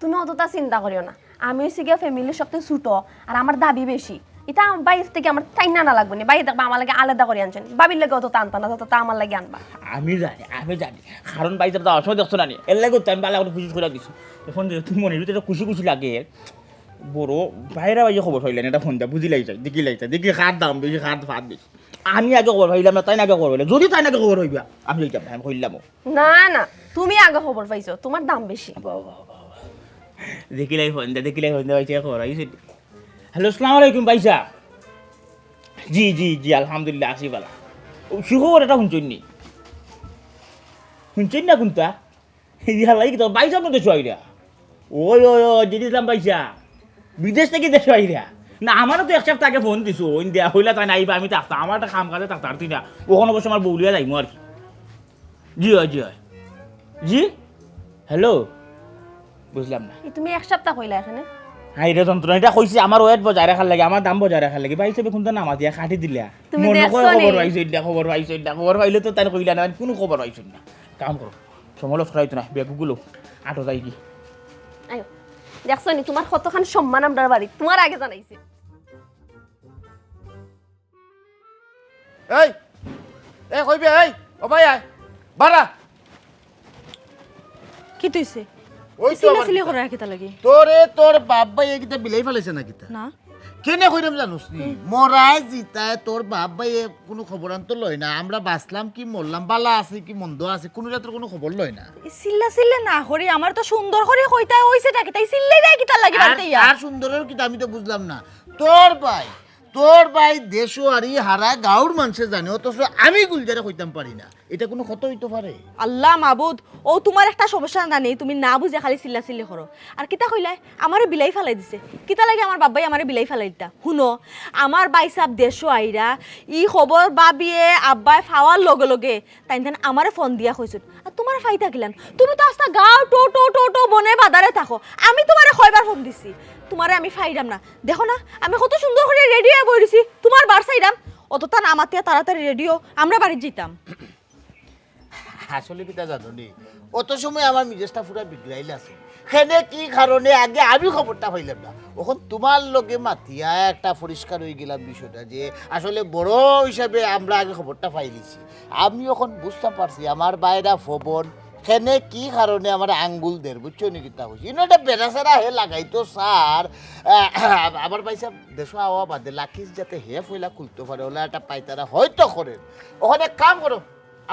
তুমি অতটা চিন্তা করিও না, আমি হইছি গিয়া ফ্যামিলির সবচেয়ে ছোট, আর আমার দাবি বেশি। এটা আমার বাইরে থেকে আমার টাইনা না লাগবে না, বাইরে দেখবা আমার লাগি আলাদা করে আনছেন, ভাবির লাগি অতটা আনতা না, যতটা আমার লাগি আনবা। আমি জানি, আমি জানি, কারণ ভাইসাব যাওয়ার সময় দেখছো না নি, এর লাগি তো আমি ভালো করে খুশি করে দিছি। এখন যেহেতু মনে হইতে খুশি খুশি লাগে, বড় ভাইরা ভাইয়ে খবর পাইলেন, এটা ফোন দা বুঝি লাইছে, দেখি লাইছে, দেখি কার দাম বেশি, কার ফাঁদ বেশি। আমি আগে খবর পাইলাম না, তাই না আগে খবর পাইলে, যদি তাই না আগে খবর হইবা, আমি যাইতাম না, আমি কইলাম। না না, তুমি আগে খবর পাইছো, তোমার দাম বেশি। দেখিলাই ফোন দে, দেখিলাই ফোন দে, ভাইসাব খবর আইছে। হ্যালো, আসসালামু আলাইকুম ভাইসাব। জি জি জি, আলহামদুলিল্লাহ, আছি ভালা। ও, সুখবর এটা শুনছইন নি? শুনছইন না কোনটা? ইয়াল্লাই কি তো ভাইসাব না দেশো আইরা? ওই ওই ওই, জিনিস ইসলাম ভাইসাব, বিদেশ থেকে দেশো আইরা? না, আমারও তো এক সপ্তাহ আগে ফোন দিছো, ওই দেয়া হইলা তাই না, আইবা, আমি থাকতাম, আমার একটা কাম কাজে থাকতাম, আর তুই না, ওখানে বসে আমার বউলিয়া যাইমু আর কি। জি হয়, জি হয়। জি? হ্যালো? বুঝলাম না। এই তুমি এক সপ্তাহ কইলা এখানে? হ্যাঁ, এটা যন্ত্রণা। এটা কইছি আমার ওয়েট বজায় রাখার লাগি, আমার দাম বজায় রাখার লাগি। ভাইসাবে কোনটা নামা দিয়া কাটি দিলা। তুমি মনে দেখছো কয় নি? খবর পাইছো না, খবর পাইছো না, খবর পাইলে তো তার কইলা না, কোনো খবর পাইছো না। কাম করো, সময় লস করাইতো না, বেগুগুলো আটো যাই কি। আয়ো, দেখছো নি তোমার কতখান সম্মান আমরার বাড়ি, তোমার আগে জানাইছি। এই, এ কইবে, এই, ও ভাই আয়, বাড়া। কি তুইছে? ওই তো আবার চিল্লাচিল্লি কিতা? করে কিতা লাগি? তোরে তোর বাপ ভাই এ কিতা বিলাই ফালাইছে না কিতা? না। কেনে কইরাম জানোস নি? মরায় জিতায় তোর বাপ ভাই এ কোনো খবর আনতো লয় না। আমরা বাঁচলাম কি মরলাম, বালা আছে কি মন্দ আছে, কোনো জাতের কোনো খবর লয় না। এই চিল্লাচিল্লি না করি, আমার তো সুন্দর করি কইতায় অইছে টা কিতা, এই চিল্লাই দেয় কিতা লাগি আর, বাড়িতে ইয়া? আর সুন্দরের কিতা আমি তো বুঝলাম না। তোর ভাই তোর ভাই দেশো আরি হারা গাঁওর মানষে জানে, অথচ আমি গুলজারে কইতাম পারি না। এটা কোনো কথা হইতে পারে? আল্লাহ মাবুদ, ও তোমার একটা সমস্যা না নেই, তুমি না বুঝে খালি চিল্লাচিল্লি করো। আর কিতা কইলায়? আমারে বিলাই ফালাই দিছে। কিতা লাগি আমার বাব্বাই আমারে বিলাই ফালাই দিতা? হুনো, আমার ভাইসাব দেশো আইরা, ই খবর ভাবিয়ে আব্বায় পাওয়ার লগে লগে তাইন তাইন আমারে ফোন দিয়া কইছইন। আর তোমারে ফাইতা কিলান? তুমি তো আস্তা গাঁও টো টো টো টো বনে বাদারে থাকো। আমি তোমারে কয়বার ফোন দিছি? তোমারে আমি ফাইরাম না। দেখো না, আমি কত সুন্দর করি রেডি হইয়া বই রইছি, তোমার বার চাইরাম। অততা না মাতিয়া তাড়াতাড়ি রেডি হও, আমরা বাড়িত যাইতাম। আসলে কিতা জানো নি, অত সময় আমার মিজাজটা পুরা বিগড়াইল আছে। কেনে কি কারণে আগে আমি খবরটা পাইলাম না, অখন তোমার লগে মাতিয়া একটা পরিষ্কার হয়ে গেলাম বিষয়টা, যে আসলে বড় হিসাবে আমরা আগে খবরটা পাইলিছি। আমি অখন বুঝতাম পারছি আমার ভাইরা পবন কেনে কি কারণে আমার আঙ্গুল দের, বুঝছো নি কিতা কইছি? ইনো একটা বেড়াছেড়া হে লাগাইতো স্যার। আহ, আমার ভাইসাব দেশো আওয়া বাদে লাকিজ যাতে হে পয়লা খুলতো পারে, ওলা একটা পাইতারা হয়তো করের। অখন এক কাম করো,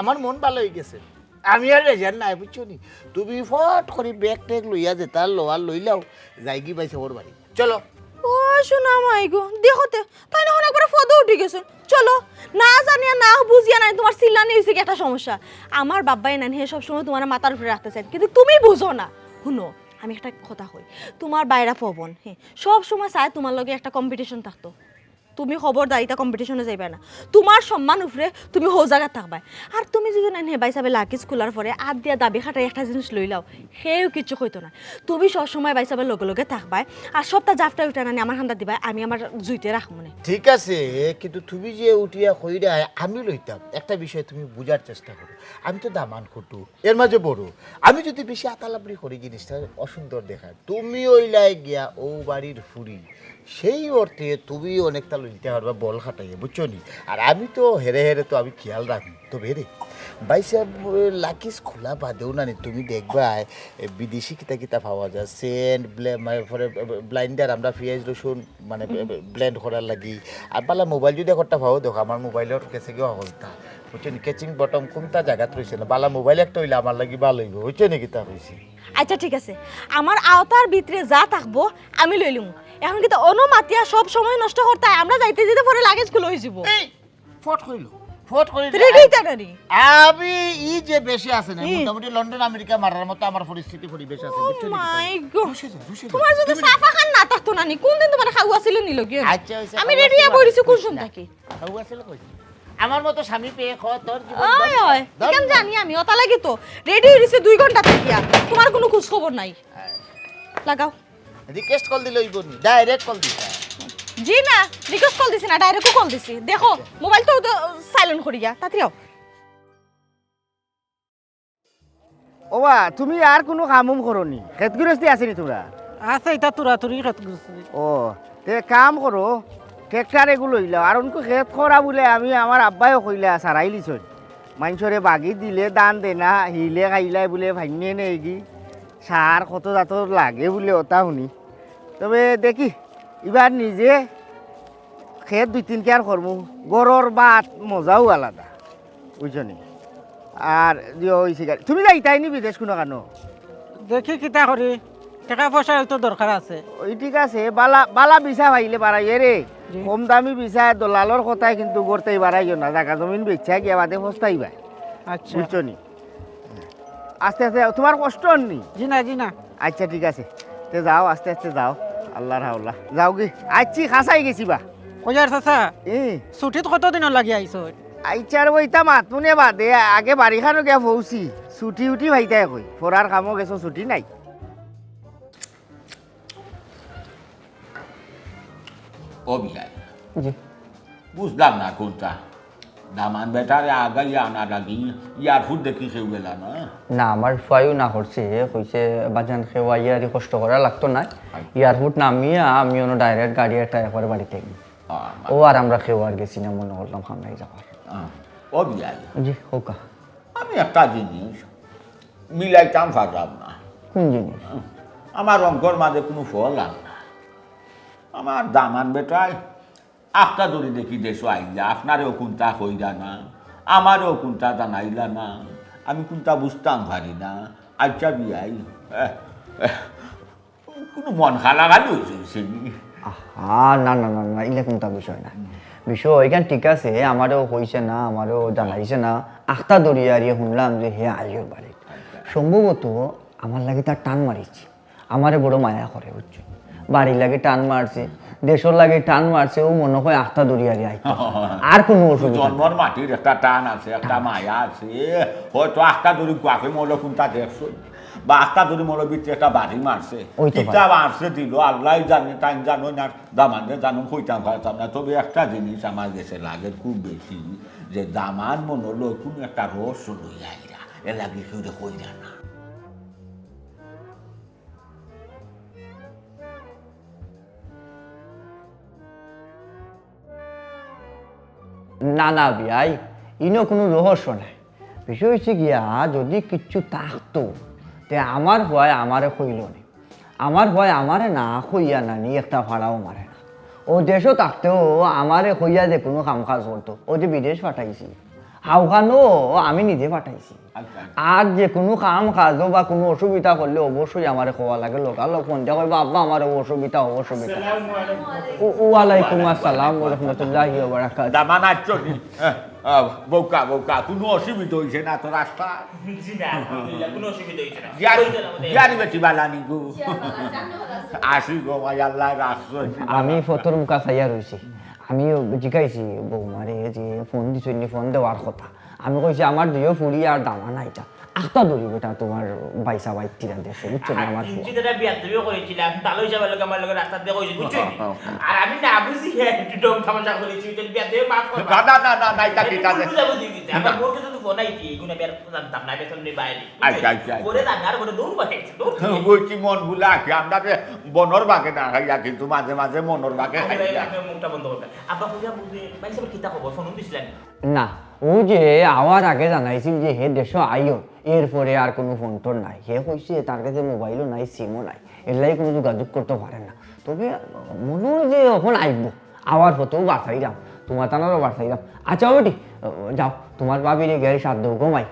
আমার মন ভালা হয়ে গেছে, আমি আর বেজার নাই, বুঝছো নি? তুমি ফট করি ব্যাগ ট্যাগ লইয়া যেতা লওয়ার লইলাও, যাইগি ভাইসাবর বাড়ি। চলো। ও সোনা মাই গো, দেখো তে, তাইন অখন একবারে ফদো উঠি গেছইন। চলো, না জানিয়া না বুঝিয়া নাই, তোমার চিল্লানি হইছে কি একটা সমস্যা? আমার বাব্বাই নানি হে সবসময় তোমার মাথার উপরে রাখতে চায়, কিন্তু তুমি বুঝো না। হুনো, আমি একটা কথা কই, তোমার ভাইরা পবন, হ্যাঁ, সব সময় চায় তোমার লগে একটা কম্পিটিশন থাকতো। তুমি খবরদার ইতা কম্পিটিশনে যাইবায় না। তোমার সম্মান উপরে তুমি হউ জাগাত থাকবায়। আর তুমি যদি নানি হে ভাইসাবে লাকিজ খুলার পরে আত দিয়া দাবি খাটাই একটা জিনিস লইলাও, হেউ কিচ্ছু কইতো না। তুমি সব সময় ভাইসাবর লগে লগে থাকবায়, আর সবটা জাপটা উঠা নানি আমার কান্দাত দিবায়, আমি আমার জুইতে রাখমুনে। ঠিক আছে, কিন্তু তুমি যে উঠিয়া কইরায় আমি লইতাম, একটা বিষয় তুমি বুঝার চেষ্টা করো। আমি তো দামান কুটু, এর মাঝে বড়। আমি যদি বেশি আতালাবড়ি করি জিনিসটা অসুন্দর দেখায়। তুমি অইলায় গিয়া অউ বাড়ির ফুড়ি, সেই অর্থে তুমি অনেকতা লইতে পারবা বল খাটাইয়া, বুঝছো নি? আর আমি তো হেরে হেরে তো আমি খেয়াল রাখমু। তবে রে, ভাইসাব, লাকিজ খুলা বাদেও নানি তুমি দেখবায়, এ, বিদেশি কিতা কিতা পাওয়া যায়, সেন্ট, ব্লে-, মানে, পরে, এ, ব্লাইন্ডার, আমরা পিয়াজ রসুন, মানে, এ, এ, ব্লেন্ড করার লাগি। আর বালা মোবাইল যদি একটা পাও, দেখো, আমার মোবাইলর গেছে গিয়া অবস্থা, বুঝছো নি? ক্যাচিং বটম কোনটা জাগাত রইছে না, বালা মোবাইল একটা অইলে আমার লাগি ভালা অইবো, বুঝছো নি কিতা কইছি? আচ্ছা, ঠিক আছে, আমার আওতার ভিতরে যা থাকবো, আমি লইলিমু। এখন কিতা অনো মাতিয়া সব সময় নষ্ট করতায়? আমরা যাইতে যাইতে পরে লাগেজ খুলা হয়ে যাবো। এই, ফট কইলো, ফট কইলো। রেডি তাড়াতাড়ি। আমি ই যে বেশি আছে না, হুম। মোটামুটি লন্ডন আমেরিকা মারার মতো আমার পরিস্থিতি পরিবেশ আছে, ও বুঝছো নি? মাই গড। রুশে যাও, রুশে যাও। তোমার যদি তুমি সাফা খান না থাকতো নানি, কোন দিন তোমার খাওয়া ছিল নিল কি? আচ্ছা, হইছে, আমি খাওয়া রেডি ছিল হয়ে বইছি, না। কোন সময় থাকি? খাওয়া ছিল কই? আমার মতো স্বামী পেয়ে খ তোর জীবন ওই, ধন্য। ওই, ধন্য। কেন জানি আমি, ওটা লাগি তো। রেডি হয়ে রইছি দুই ঘন্টা থাকিয়া। তোমার কোনো খোঁজ খবর নাই। হ্যাঁ। লাগাও। রিকোয়েস্ট কল দিলে অইব নি? ডাইরেক্ট কল দিতা। জি না, রিকোয়েস্ট কল দিছি না, ডাইরেক্টও কল দিছি। দেখো, মোবাইল তো সাইলেন্ট করিয়া, তাড়াতাড়ি আও। ওবা, তুমি আর কুনু কাম-উম করো নি? খেত গিরস্তি আছে নি তুমরার? আছে, ইতা তুরা-তুরি খেত গিরস্তি। ও, তে কাম করো, ট্রেক্টর এগু লইলাও। আর অনকু খেত করা বুলে আমি, আমার আব্বায়ও কইলা, সারাইলিছইন। মাইনষরে বাগি দিলে ধান দেনা, হিলে খাইলায় বুলে ভাইন্নে নেগি। সার কত জাতর লাগে বুলে ওটা হুনি। তবে দেখি, ইবার নিজে খেত দুই তিন কিয়ার করমু, ঘরর ভাত মজাউ আলাদা, বুঝছো নি? আর যে ওই সিগারেট, তুমি যাইতায় নি বিদেশ কুনু কানো? দেখি কিতা করি, টেকা পয়সার তো দরকার আছে। ওই ঠিক আছে, বালা, বালা ভিসা পাইলে বাড়াইও রে। জি। কম দামি ভিসা, দলালর কথায় কিন্তু গড়তেই বাড়াইও না, জাগা জমিন বেচিয়া গিয়া বাদে পস্তাইবায়। আচ্ছা। বুঝছো নি? আস্তে আস্তে যাও, তুমার কষ্ট অর নি? জি না, জি না। আচ্ছা, ঠিক আছে, তে যাও, আস্তে আস্তে যাও। আল্লার হাওলা। যাওগি। আইচ্ছি, খাসাই গেছি বা। কইয়ার চাচা, এ। ছুটিত কতদিন লাগি আইছো? আইচ্ছা, আর ওইটা মাত মনে বাদে, আগে বাড়িখানো গিয়া পৌঁছি। ছুটি উটি পাইতায় কই। পড়ার কামো গেছো, ছুটি নাই। ও বিয়াই। জি। বুঝলাম না কুনটা। দামান বেটারে আগাইয়া আনার লাগি এয়ারপোর্ট দেখি কেউ গেলা না? না, আমার ফুয়ায়ও না করছে, কইছে, "বাজান, কেউ আইয়া আর কষ্ট করা লাগতো না।" আচ্ছা। এয়ারপোর্ট নামিয়া আমি অনো ডাইরেক্ট গাড়ি একটা একবারে বাড়িত আইমু। আ, ও আর আমরা কেউ আর গেছি না, মনো করলাম খামরাই যাবার। আ, ও বিয়াই। জি, কউক্কা। আমি একটা জিনিস মিলাইতাম পারলাম না। কুন জিনিস? আমার অঙ্কর মাঝে কুনু ফল আর না। আমার দামান বেটায় আখতা ধরি দেখি দেশো আইলা, আপনারেও কুনতা কইলা না, আমারেও কুনতা জানাইলা না, আমি কুনতা বুঝতাম পারি না। আইচ্ছা বিয়াই, এহ, এহ, কুনু মন খালাখালি অইছে নি? আহা, না, না, না, না, ইলা কুনতা বিষয় না। হুম। বিষয় অখান ঠিক আছে, আমারেও কইছে না, আমারেও জানাইছে না। আখতা ধরি আর ইয়ে হুনলাম যে হে আইওর বাড়িত। আচ্ছা। সম্ভবত আমার লাগি তার টান মারিছে। আমারে বড় মায়া করে, বুঝছো? বাড়ির লাগি টান মারছে, দেশর লাগি টান মারছে, ও মনো কয় আখতা ধরি আর আইতো। আর কুনু অসুবিধা নাই। জন্মর মাটির একটা টান আছে, একটা মায়া আছে। হয়তো আখতা ধরি কুয়াকে মৌলবী কুনটা দেখছো, বা আখতা ধরি মৌলবীর ভিতরে একটা বাড়ি মারছে। ওই তো কিতা মারছে দিল, আল্লায় জানে, তাইন জানইন আর দামান্দে জানইন, কইতাম পারতাম না। তবে একটা জিনিস আমার গেছে লাগে খুব বেশি, যে দামান মনো লয় কুনু একটা রহস্য লইয়া আইরা, এর লাগি কেউরে কইরা না। না, না, বিয়াই, ইনো কুনু রহস্য নাই। বিষয় অইছে গিয়া, যুদি কিচ্ছু থাকতো, তে আমার ফুয়ায় আমারে কইলো নে। আমার ফুয়ায় আমারে না কইয়া নানি একটা ফাড়াও মারে না। ও দেশো থাকতেও আমারে কইয়া যে কুনু কাম কাজ করতো, ও যে বিদেশ পাঠাইছি, হাউখানো আমি নিজে পাঠাইছি। আচ্ছা, আচ্ছা। আর যে কুনু কাম কাজও বা কুনু অসুবিধা করলে অবশ্যই আমারে কওয়া লাগে, লগালগ ফোন দিয়া কইবা, "আব্বা, আমার অউ অসুবিধা, অউ অসুবিধা।" আসসালামু আলাইকুম। ও, ওয়ালাইকুম আসসালাম ওয়া রাহমাতুল্লাহি ওয়া বারাকাতুহু। দামান আছো নি? হ্যাঁ, আহ, বউকা, বউকা, কুনু অসুবিধা অইছে না তো রাস্তা? জি না, আলহামদুলিল্লাহ, কুনু অসুবিধা অইছে না। জিয়ারি, অইছে না, মানে জিয়ারি বেটি বালা নি গো? জি, আল্লাহ, জানো ভালো আছে। আসি গো, ভাই, আল্লাহ রাখছে। আমি ফতর মুখা চাইয়া রইছি। আমিও জিকাইছি বৌমারে যে ফোন দিছইন নি, ফোন দেওয়ার কথা। আমি কইছি, "আমার দুইও ফুড়ি আর দামান আইতা।" আখতা ধরি বেটা তুমার বাইসা বাইত্তিরা দেখে, বুঝছো নি? আর আমার ফুয়া। কিঞ্চিত একটা বিয়াদবিও করেছিলাম, তালো হিসাবে লোক আমার লগে রাস্তাত দেখা অইছে, বুঝছো নি? আর আমি না বুঝি, হ্যাঁ, একটু ঢং তামাশা করেছি, ওই জন্য বিয়াদবি মাফ করবা। না, না, না, না, না, এটা আমি কিতা ভুল দে-, বুঝাবুঝি হইছে। আমার না। বোনকে তো ফোন আইছি, এগুলো আমি আর জানতাম না, আমি এখন বাইরে। আচ্ছা, আচ্ছা, আচ্ছা। পরে জানলে আর বলে দৌড় পাঠাইছে, দৌড় পাঠাইছে। বুঝছি, মন ভুলে আছি, আমরা যে বনর বাগে না খাইয়া, কিন্তু মাঝে মাঝে মনর বাগে আরে ভাই, খাইয়া। আপনি মুখটা বন্ধ করবেন। আব্বা কইয়া বুঝে, ভাই সাহেব, কিতা খবর? ফোন দিছিলেন? না, ও যে আওয়ার আগে জানাইছিল যে হে দেশো আইও, এরপরে আর কুনু ফোন টোন নাই। হে কইছে তার কাছে মোবাইলও নাই, সিমও নাই, এর লাগি কুনু যোগাযোগ করতে পারে না। তবে মনে হয় যে অখন আইবো, আওয়ার পথেও বাড়াইলাম, তুমার তানারও বাড়াইলাম। আচ্ছা, ও বেটি, যাও, তুমার ভাবিরে গিয়া সাথ দেও গো মাই,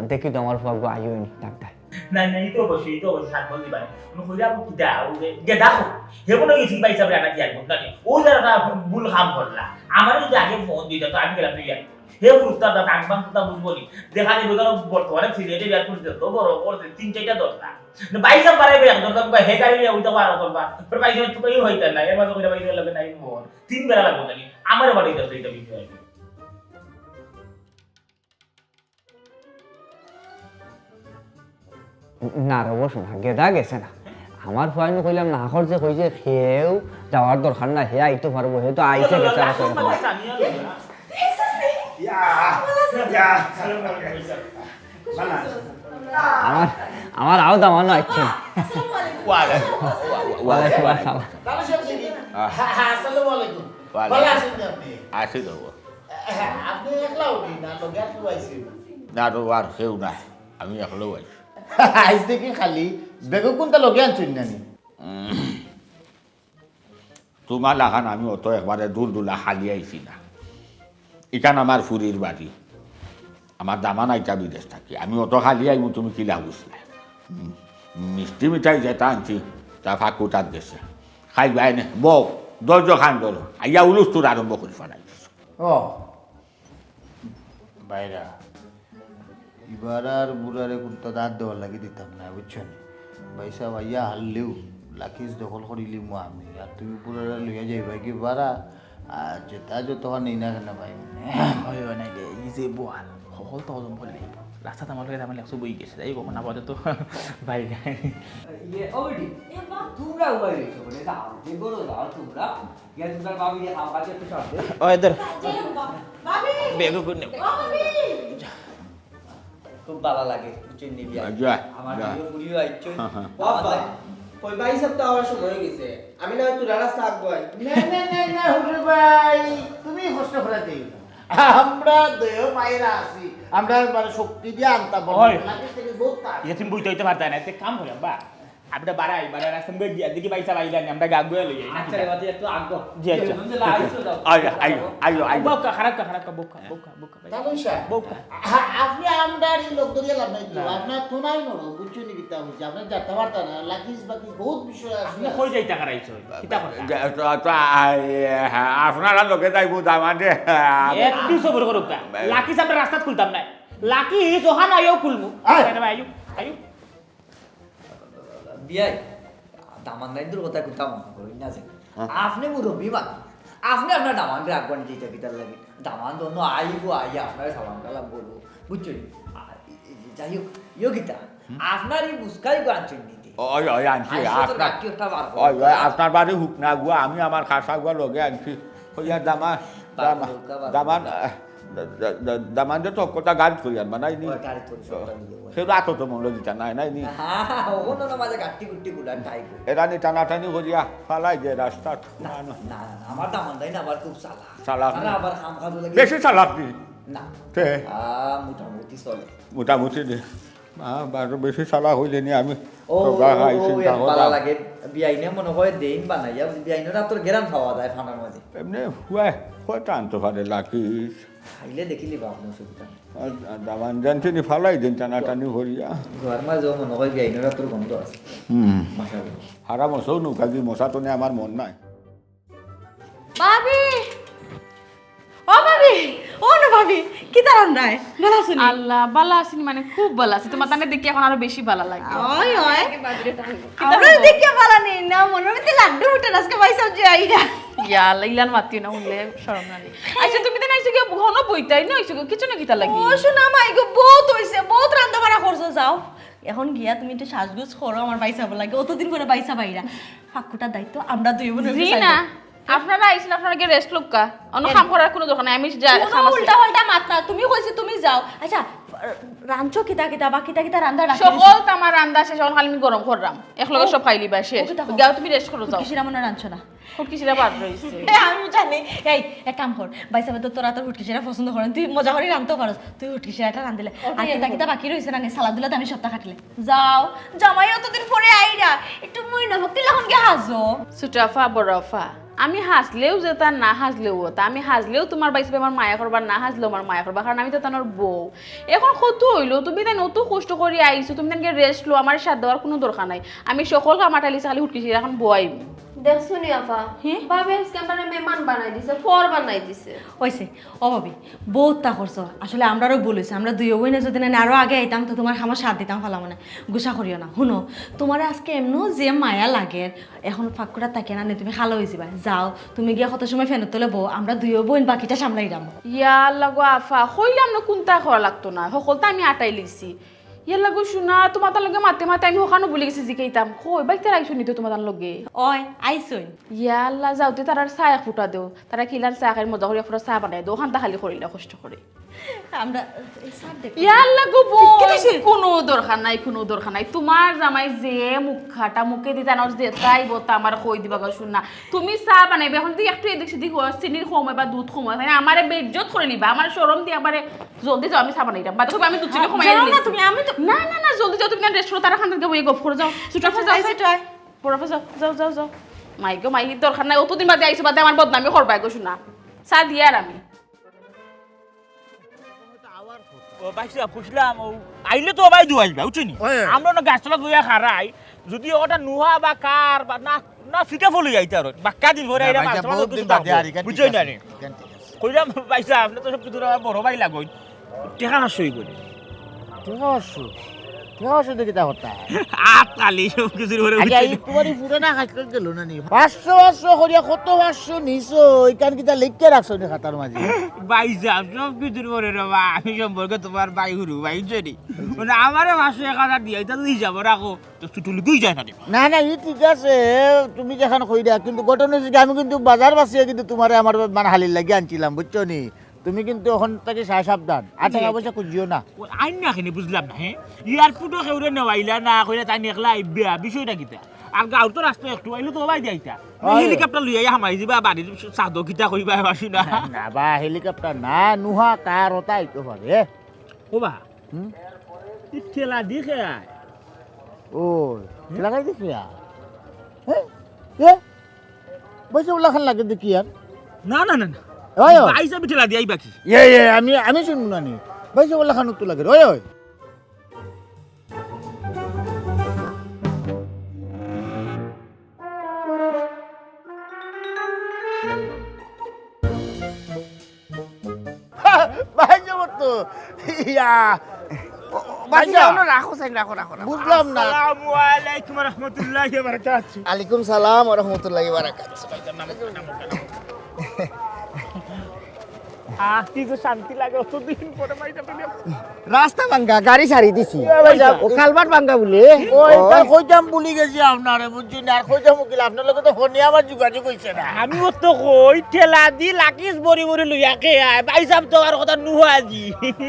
দেখি তো আমার ফুয়াগু আইও নি, ডাক দেয়। না, না, এই তো অবশ্যই, এই তো অবশ্যই, সাত বছর দিবা। মানে, কইরা আপু কিতা, ও যে, যে দেখো, হে মনে হয় গেছি ভাই সাহেব, রানা কি আর বলতা নি? ও যারা না ভুল কাম করলা, আমারে যদি আগে ফোন দিত, তো আমি গেলাম তুই আর। হে পুরুষ তার দাঁত আংবাং কোথা বুঝবো নি? দেখা যাবে ধরো বর্তমানে সিলেটে বিয়ার পুলিশ যত বড় করছে, তিন চারটা দরজা। না, ভাই সাহেব বাড়াইবে এক দরজা, হে গাড়ি নিয়ে উঠতে পারো করবা। তোর ভাই সাহেব তুকাই হইতে না, এর মাঝে কইরা ভাই সাহেব লাগে নাই ফোন। তিন বেলা লাগবো নাকি? আমার বাড়ি যাচ্ছে এটা বিষয়। না রে, বসো না, গেদা গেছে না। আমার ফুয়াইনু কইলাম না, হকর যে কইছে, কেউ যাওয়ার দরকার না, হে আইতো পারবো, হে তো আইছে গেছে, আর কইছে না। আমার, আমার আও দামানো আইছে। ওয়ালাইকুম আসসালাম। আসসালামু আলাইকুম। ওয়ালাইকুম। ভালা আছইন নি আপনি? আছি তো। আপনি একলা উঠি না, লগে আর কেউ আইছে? না তো, আর কেউ নাই, আমি একলাউ আইছি। আইজ দেখি খালি বেগও কুনটা লগে আনছইন না নি? উম, তোমার লাখান আমি অত একবারে দুলদুলা খালি আইছি না। ইখান আমার ফুরির বাড়ি, আমার দামান আইতা বিদেশ থাকি, আমি অত খালি আইমু তুমি কিলা বুঝলায়? উম, মিষ্টি মিঠাই যেটা আনছি, তা ফাকুটাত গেছে। খাইবায় নে, বও, ধৈর্য খান ধরো, আইয়া হুলুস্থুল আরম্ভ করি ফালাই দিছো। ও, ভাইরা, ইবার আর বুড়ারে কুনটা দাঁত দেওয়ার লাগি দিতাম না, বুঝছো নি? ভাইসাব আইয়া হারলেউ লাকিজ দখল করিলিমু আমি, আর তুমি বুড়ারে লইয়া যাইবায় গি বারা, আর যেটা যতখান নেই না কেনে ভাই, মানে, হয়, হয় না রে, ই যে বহাল, হকল তো হজম করি লইব। রাস্তাত আমার লগে আমার লেখছো বই গেছে, যাই হোক, না বাদে তো ভাই। ইয়ে, ও বেটি, এ মা। তোমরা উবাই রইছো বলে যাও, যে বড় যাও তোমরা। গিয়া তোমরা ভাবি দিয়ে খাও, কাছে একটু শর্ট দে। ওই ধর। যাই হোক, বা-, ভাবি! বেগও করে নেব। ভাবি! খুব ভালা লাগে, বুঝছইন নি বিয়াই? যা, আমার যা। প্রিয় ফুরিও আইছইন। হ্যাঁ, হ্যাঁ। বাবা, ওই ভাইসাব তো আওয়ার সময় হয়ে গেছে। আমি না হয় তোরা রাস্তা আগুয়াই। না, না, না, না, হুজুর ভাই, তুমি কষ্ট করে দিও না। আমরা দুইও মায়েরা আছি। আমরা মানে শক্তি দিয়ে আনতাম পারবো। ওই। লাগে সেটা বহুত কাজ। ইয়া তুমি বুঝতে হইতে পারতায় না, একটা কাম করি আব্বা। আমরা বাড়াই, বাড়াই রাস্তা দিয়ে গিয়া দেখি ভাইসাব আইলা নি, আমরা গা গুয়া লই আই, না আচ্ছা, কিতা? এবার একটু আগ। জি, আচ্ছা। তুমি যে লাইছো দাও। আইও, আইও, আইও, আইও। বউক্কা, খারাপ কা, খারাপ কা, বউক্কা, বউক্কা, বউক্কা, ভাই। তালুই সাহেব, বউক্কা। আ-, আপনি আমরার এই লোক ধরিয়া লাভ নাই তো। না। আপনার তো নাই নড়ো, বুঝছো নি কিতা হইছে? আপনার যাতা পারতা না, লাকিজ বাকি বহুত বিষয় আছে। আপনি কই যাইতা কারাইছো? কিতা কথা? যা, তো, তো, আ, এ, হ্যাঁ, আপনারা লোকে যাইবো দামান্দে, আ, একটু সবর করুক তা। লাকিজ আমরা রাস্তাত খুলতাম না। লাকিজ ওখান আইও খুলমু। আয়। আইও, আইও। বিয়াই, দামান্দ নাইন্দুর কথা কুন্তা মনো করইন না যে। হ্যাঁ। আপনে মুরব্বি মানুষ। আপনে আপনার দামান্দরে আগুয়ানি দিতা কিতার লাগি? দামান্দ অনো আইবো, আইয়া আপনারে সালাম কালাম করবো। বুঝছইন? আ, যাই হোক, ইয়ো কিতা? হুম। আপনার এই মুস্কাই গো আনছইন নিতে। ওই, ওই, আনছি, আইসো তো আপনার, গাঠি ওটা বার করো। ওই, ওই, আপনার বাড়ি হুক না গো, আমি আমার খাসা গো লগে আনছি। কইয়া দামা-, বাবা, দামা-, বাবা, দামান, বাবা। আহ, দা-, দা-, দা-, দামান্দে তো কথা গাড়ি থইয়ার, মানে, এই নি-, ওই গাড়ি থই সবটা নিয়ে ওই। সে রাখো তো মনে দিতা নাই, নাই নি? হ্যাঁ, হ্যাঁ, হ্যাঁ, ওখানে না মাঝে গাঠি গুটি গুলা টাইপ। এরা নি টানাটানি করিয়া ফালাই দে রাস্তাত। না, না, না, না, না, আমার দামান্দাই না আবার খুব চালাক। চালাক তারা নি? আবার খাম খাজু লাগে। বেশি চালাক নি? না। তে? আহ, মোটামুটি চলে। মোটামুটি নি? আহ, বারো বেশি চালাক হইলে নি আমি ও, তো গা ও, খাই ও, চিন্তা এর করলাম। বালা লাগে। বিয়াইনে মনে হয় দেইন বানাইয়া, বিয়াইনের হাতর গেরান পাওয়া যায় ফানার মাঝে। এমনি হুয়ায়, কয়টা আনতে পারে লাকিজ? খাইলে দেখিলি বা আপনি অসুবিধা নাই। আর, আর দামান জানতে নি ফালাই দিন টানাটানি করিয়া। ঘর মাঝেও মনে হয় বিয়াইনের হাতর গন্ধ আছে। হুম। মাশাআল্লাহ। হারা মশাও নৌকা কি মশা তো নেই আমার মন নাই। ভাবি! ও ভাবি! ও না ভাবি! কিতা রান্দায়? ভালা আছো নি? আল্লাহ, ভালা আছি নি মানে খুব ভালা আছি। তোমার তানে দেখি এখন আরো বেশি ভালা লাগে। ওই, ওই। আমরা দেখি ভালা নেই না, মনে হইতে লাড্ডু উঠে আজকে ভাই সবজি আইরা। ইয়া আল্লাহ, ইলান মাতিও না, শুনলে শরম না লাগে। আচ্ছা, তুমি তো নাইছো গিয়া ঘন বইতাই না, আইছো গিয়া কিচেনো কিতা লাগি? ও শোনা মাই গো, বহুত হইছে, বহুত রান্না বাড়া করছো, যাও। এখন গিয়া তুমি একটু সাজগুজ করো, আমার ভাইসাব লাগে, অতদিন পরে ভাইসাব আইরা। ফাক্কুটার দায়িত্ব আমরা দুই বোনে জি না, আপনারা আইছেন, আপনারা গিয়া রেস্ট লউক্কা। অন্য কাম করার কোনো দরকার নাই, আমি যা কোনো কাম আছে। উল্টা পাল্টা মাত না, তুমি কইছি তুমি যাও। আচ্ছা, রানছো কিতা কিতা বা কিতা কিতা রান্দা রাখি দিছো? সকল তামার রান্দা শেষ, এখন খালি আমি গরম করলাম। এক লগে ও, সব খাইলিবা, শেষ। ও কিতা কও? যাও, তুমি রেস্ট করো, যাও। কিসিরা মনে রানছো না? হুটকি শিরা বাদ রইছে। এ, আমি জানি। এই, এক কাম কর, ভাইসাবে তো তোরা তোর হুটকি শিরা পছন্দ করেন, তুই মজা করে রানতেও পারস, তুই হুটকি শিরাটা রান্দিলে। ওটাই আর কিতা আমি কিতা করবো। বাকি রইছে না নি, সালাদুলাত আমি সপ্তাহ কাটিলে। যাও, জামাই অতদিন পরে আইরা, একটু মইনা ভক্তি লাখন গিয়া হাজো। ছোট আফা, বড় আফা, আমি হাজলেও যেতা, না হাজলেও অতা। আমি হাজলেও তোমার ভাইসাবে আমার মায়া করবা, না হাজলেও আমার মায়া করবা, কারণ আমি তো তানোর বউ। এখন কত হইলো, তুমি তাই অত কষ্ট করি আইছো, তুমি তানকে রেস্ট লো, আমার সাথ দেওয়ার কোনো দরকার নাই। আমি সকল কাম আটাইলিছি, খালি হুটকি শিরা এখন বওয়াইমু। দেখছো নি আফা? হে? ভাবি আজকে আমারে মেহমান বানাই দিছে, ফর বানাই দিছে। ওইছে, ও ভাবি, বহুত তা করছো। আসলে আমরারও ভুল হইছে। আমরা দুই বোনে যদি না আরো আগে আইতাম, তো তোমার খামো সাথ দিতাম ফালা মানে। গুসা করিও না। হুনো, তোমারে আজকে এমনও যে মায়া লাগের, এখন ফাক্কুটা তাকে না নে, তুমি খালা হয়ে যাবা। যাও, তুমি গিয়া কত সময় ফ্যানের তলে বও, আমরা দুই বোন বাকিটা সামলাইরাম। ইয়া আল্লাহ গো আফা, কইলাম না কুন্তা করা লাগতো না, হকলতা আমি আটাইলিছি। ইয়াল্লা গো সোনা, তুমার তার লগে মাতে মাতে আমি হখানো ভুলি গেছি জিকাইতাম। কই, বাইতে আইছো নি তো তুমার তার লগে? ওই, আইছইন। ইয়াল্লা, যাও তে তারার চা এক ফুটা দেও। তারা কিলান চা খাইর, মজা করি এক ফুটা চা বানাই দেও। অখানতা খালি করিলা কষ্ট করি। আমরা এই সার দেখো। ইয়াল্লা গো বোন, কিতা কইছে? কুনু দরকার নাই, কুনু দরকার নাই। তুমার জামাই যে মুখ খাটা, মুখে দিতা না, যে তাই বলতা আমার কই দিবা গো সোনা। তুমি চা বানাইবে, অখন যদি একটু এদিক সেদিক অয়, চিনির কম অয় বা দুধ কম অয়, তাইলে আমারে বেইজ্জত করিলিবা, আমারে শরম দিয়া আমারে জলদি যাও, আমি চা বানাইরাম। বাদে কইবা আমি দুধ চিনি কমাই যাও না দিলাইছি। তুমি, আমি তো না, না, না, জলদি যাও, তুমি কেন রেস্ট করো, তারা খান থেকে বইয়ে গফ করো, যাও। ছোট আচ্ছা, যাও, আইছি, যাও। তয়। বড় আপা, যাও, যাও, যাও, যাও। মাই গো মাই, দরকার নাই, অতদিন বাদে আইছো, বাদে আমার বদনামি করবায় গো সোনা। চা দিয়া আর আমি। ও ভাই সাহেব, কইছিলাম, ও আইলে তো ভাই দুয়াইবা, বুঝছো নি? ওই। আমরা না গাছ তলাত বইয়া খারাই, যদি ওটা নুহা বা কার বা না, না ফিটা ফলি যাইতে আর বাক্কা দিন ভরে না, আইরা ভাই মাছ সাহেব, মাছ বহুত দিন বাদে আর এখান বুঝছো ঠিক না আছে, নি? এখান ঠিক আছে। কইলাম, ভাই সাহেব, আপনি তো সব কিছু আমার বড় ভাই লাগইন। টেকা পাঁচশো অই করে। টেকা পাঁচশো? টেকা পাঁচশো দেখি তা কথা। আত কালি সব কিছুর উপরে আচ্ছা, উঠে। এই তোমার এই পুরানা কাজ করে গেল না নি? পাঁচশো, পাঁচশো করিয়া কত পাঁচশো নিছো? ওইখান কিতা লেখিয়া রাখছো নি খাতার মাঝে? ভাই সাহেব, সব কিছুর পরে রে বা, আমি সম্পর্কে তোমার ভাই হুরু ভাই, বুঝছো নি? মানে, আমারে পাঁচশো এক হাজার দিয়া, এটা তো হিসাবে রাখো, তো ছুটু লুকুই যায় না রে। না, না, ই ঠিক আছে, তুমি যেখান কইরা, কিন্তু ঘটনা হচ্ছে কি, আমি কিন্তু বাজার বাসিয়া কিন্তু তোমারে আমার মানে হালির লাগি আনছিলাম, বুঝছো নি? তুমি কিন্তু অখন থাকি সায় সাবধান। আর জি, টাকা পয়সা খুঁজিও না। ও আইন না কেনে বুঝলাম না, হ্যাঁ? এয়ারপোর্টও কেউরে নেওয়াইলা না, কইলা তাই একলা আইবা, বিষয়টা কিতা? আর গাঁওর তো রাস্তা একটু আইলে তো ভাই যাইতা। ওই। হেলিকপ্টার লইয়া হামাই দিবা, বাড়ির সাদো কিতা কইবা, বাসু না। না বা, হেলিকপ্টার না, নুহা কার ওটা আইতে পারে। ও বা, হুম? ই ঠেলা দি খেয়ায়। ও, ঠেলা গাড়ি দি খেয়ায়? হ্যাঁ? এ? ভাই সাহেব, ওলা খান লাগে দেখি আর। না, না, না, না। ওই, ওই। ভাই সাহেব ঠেলা দি আইবা কি? এ, এ, আমি, আমি শুনবো না নি। ভাই সাহেব, ওলা খান তো লাগে। ওই, ওই। ভাই জগত তো, ইয়া, ও, ও, ভাই ভাই সাহেব। যাও না, রাখো, সাইন, রাখো, রাখো, রাখো। বুঝলাম না। আসসালামু আলাইকুম ওয়া রাহমাতুল্লাহি ওয়া বারাকাতুহু। আলাইকুম সালাম ওয়া রাহমাতুল্লাহি ওয়া বারাকাতুহু। আহ, কি যে শান্তি লাগে, অতদিন পরে ভাই সাহেব। রাস্তা ভাঙ্গা, গাড়ি ছাড়ি দিছি। এ ভাই সাহেব। ও কালভার্ট ভাঙ্গা বলে। ওই, ও। তাই কইতাম ভুলি গেছি আপনারে, বুঝছি না, আর কইতাম উকিল, আপনার লগে তো ফোনে আমার যোগাযোগ হইছে না। আমি ও তো কই, ঠেলা দি লাকিস বড়ি বড়ি লইয়া কে আয়, ভাই সাহেব তো আর কথা নুহা দি।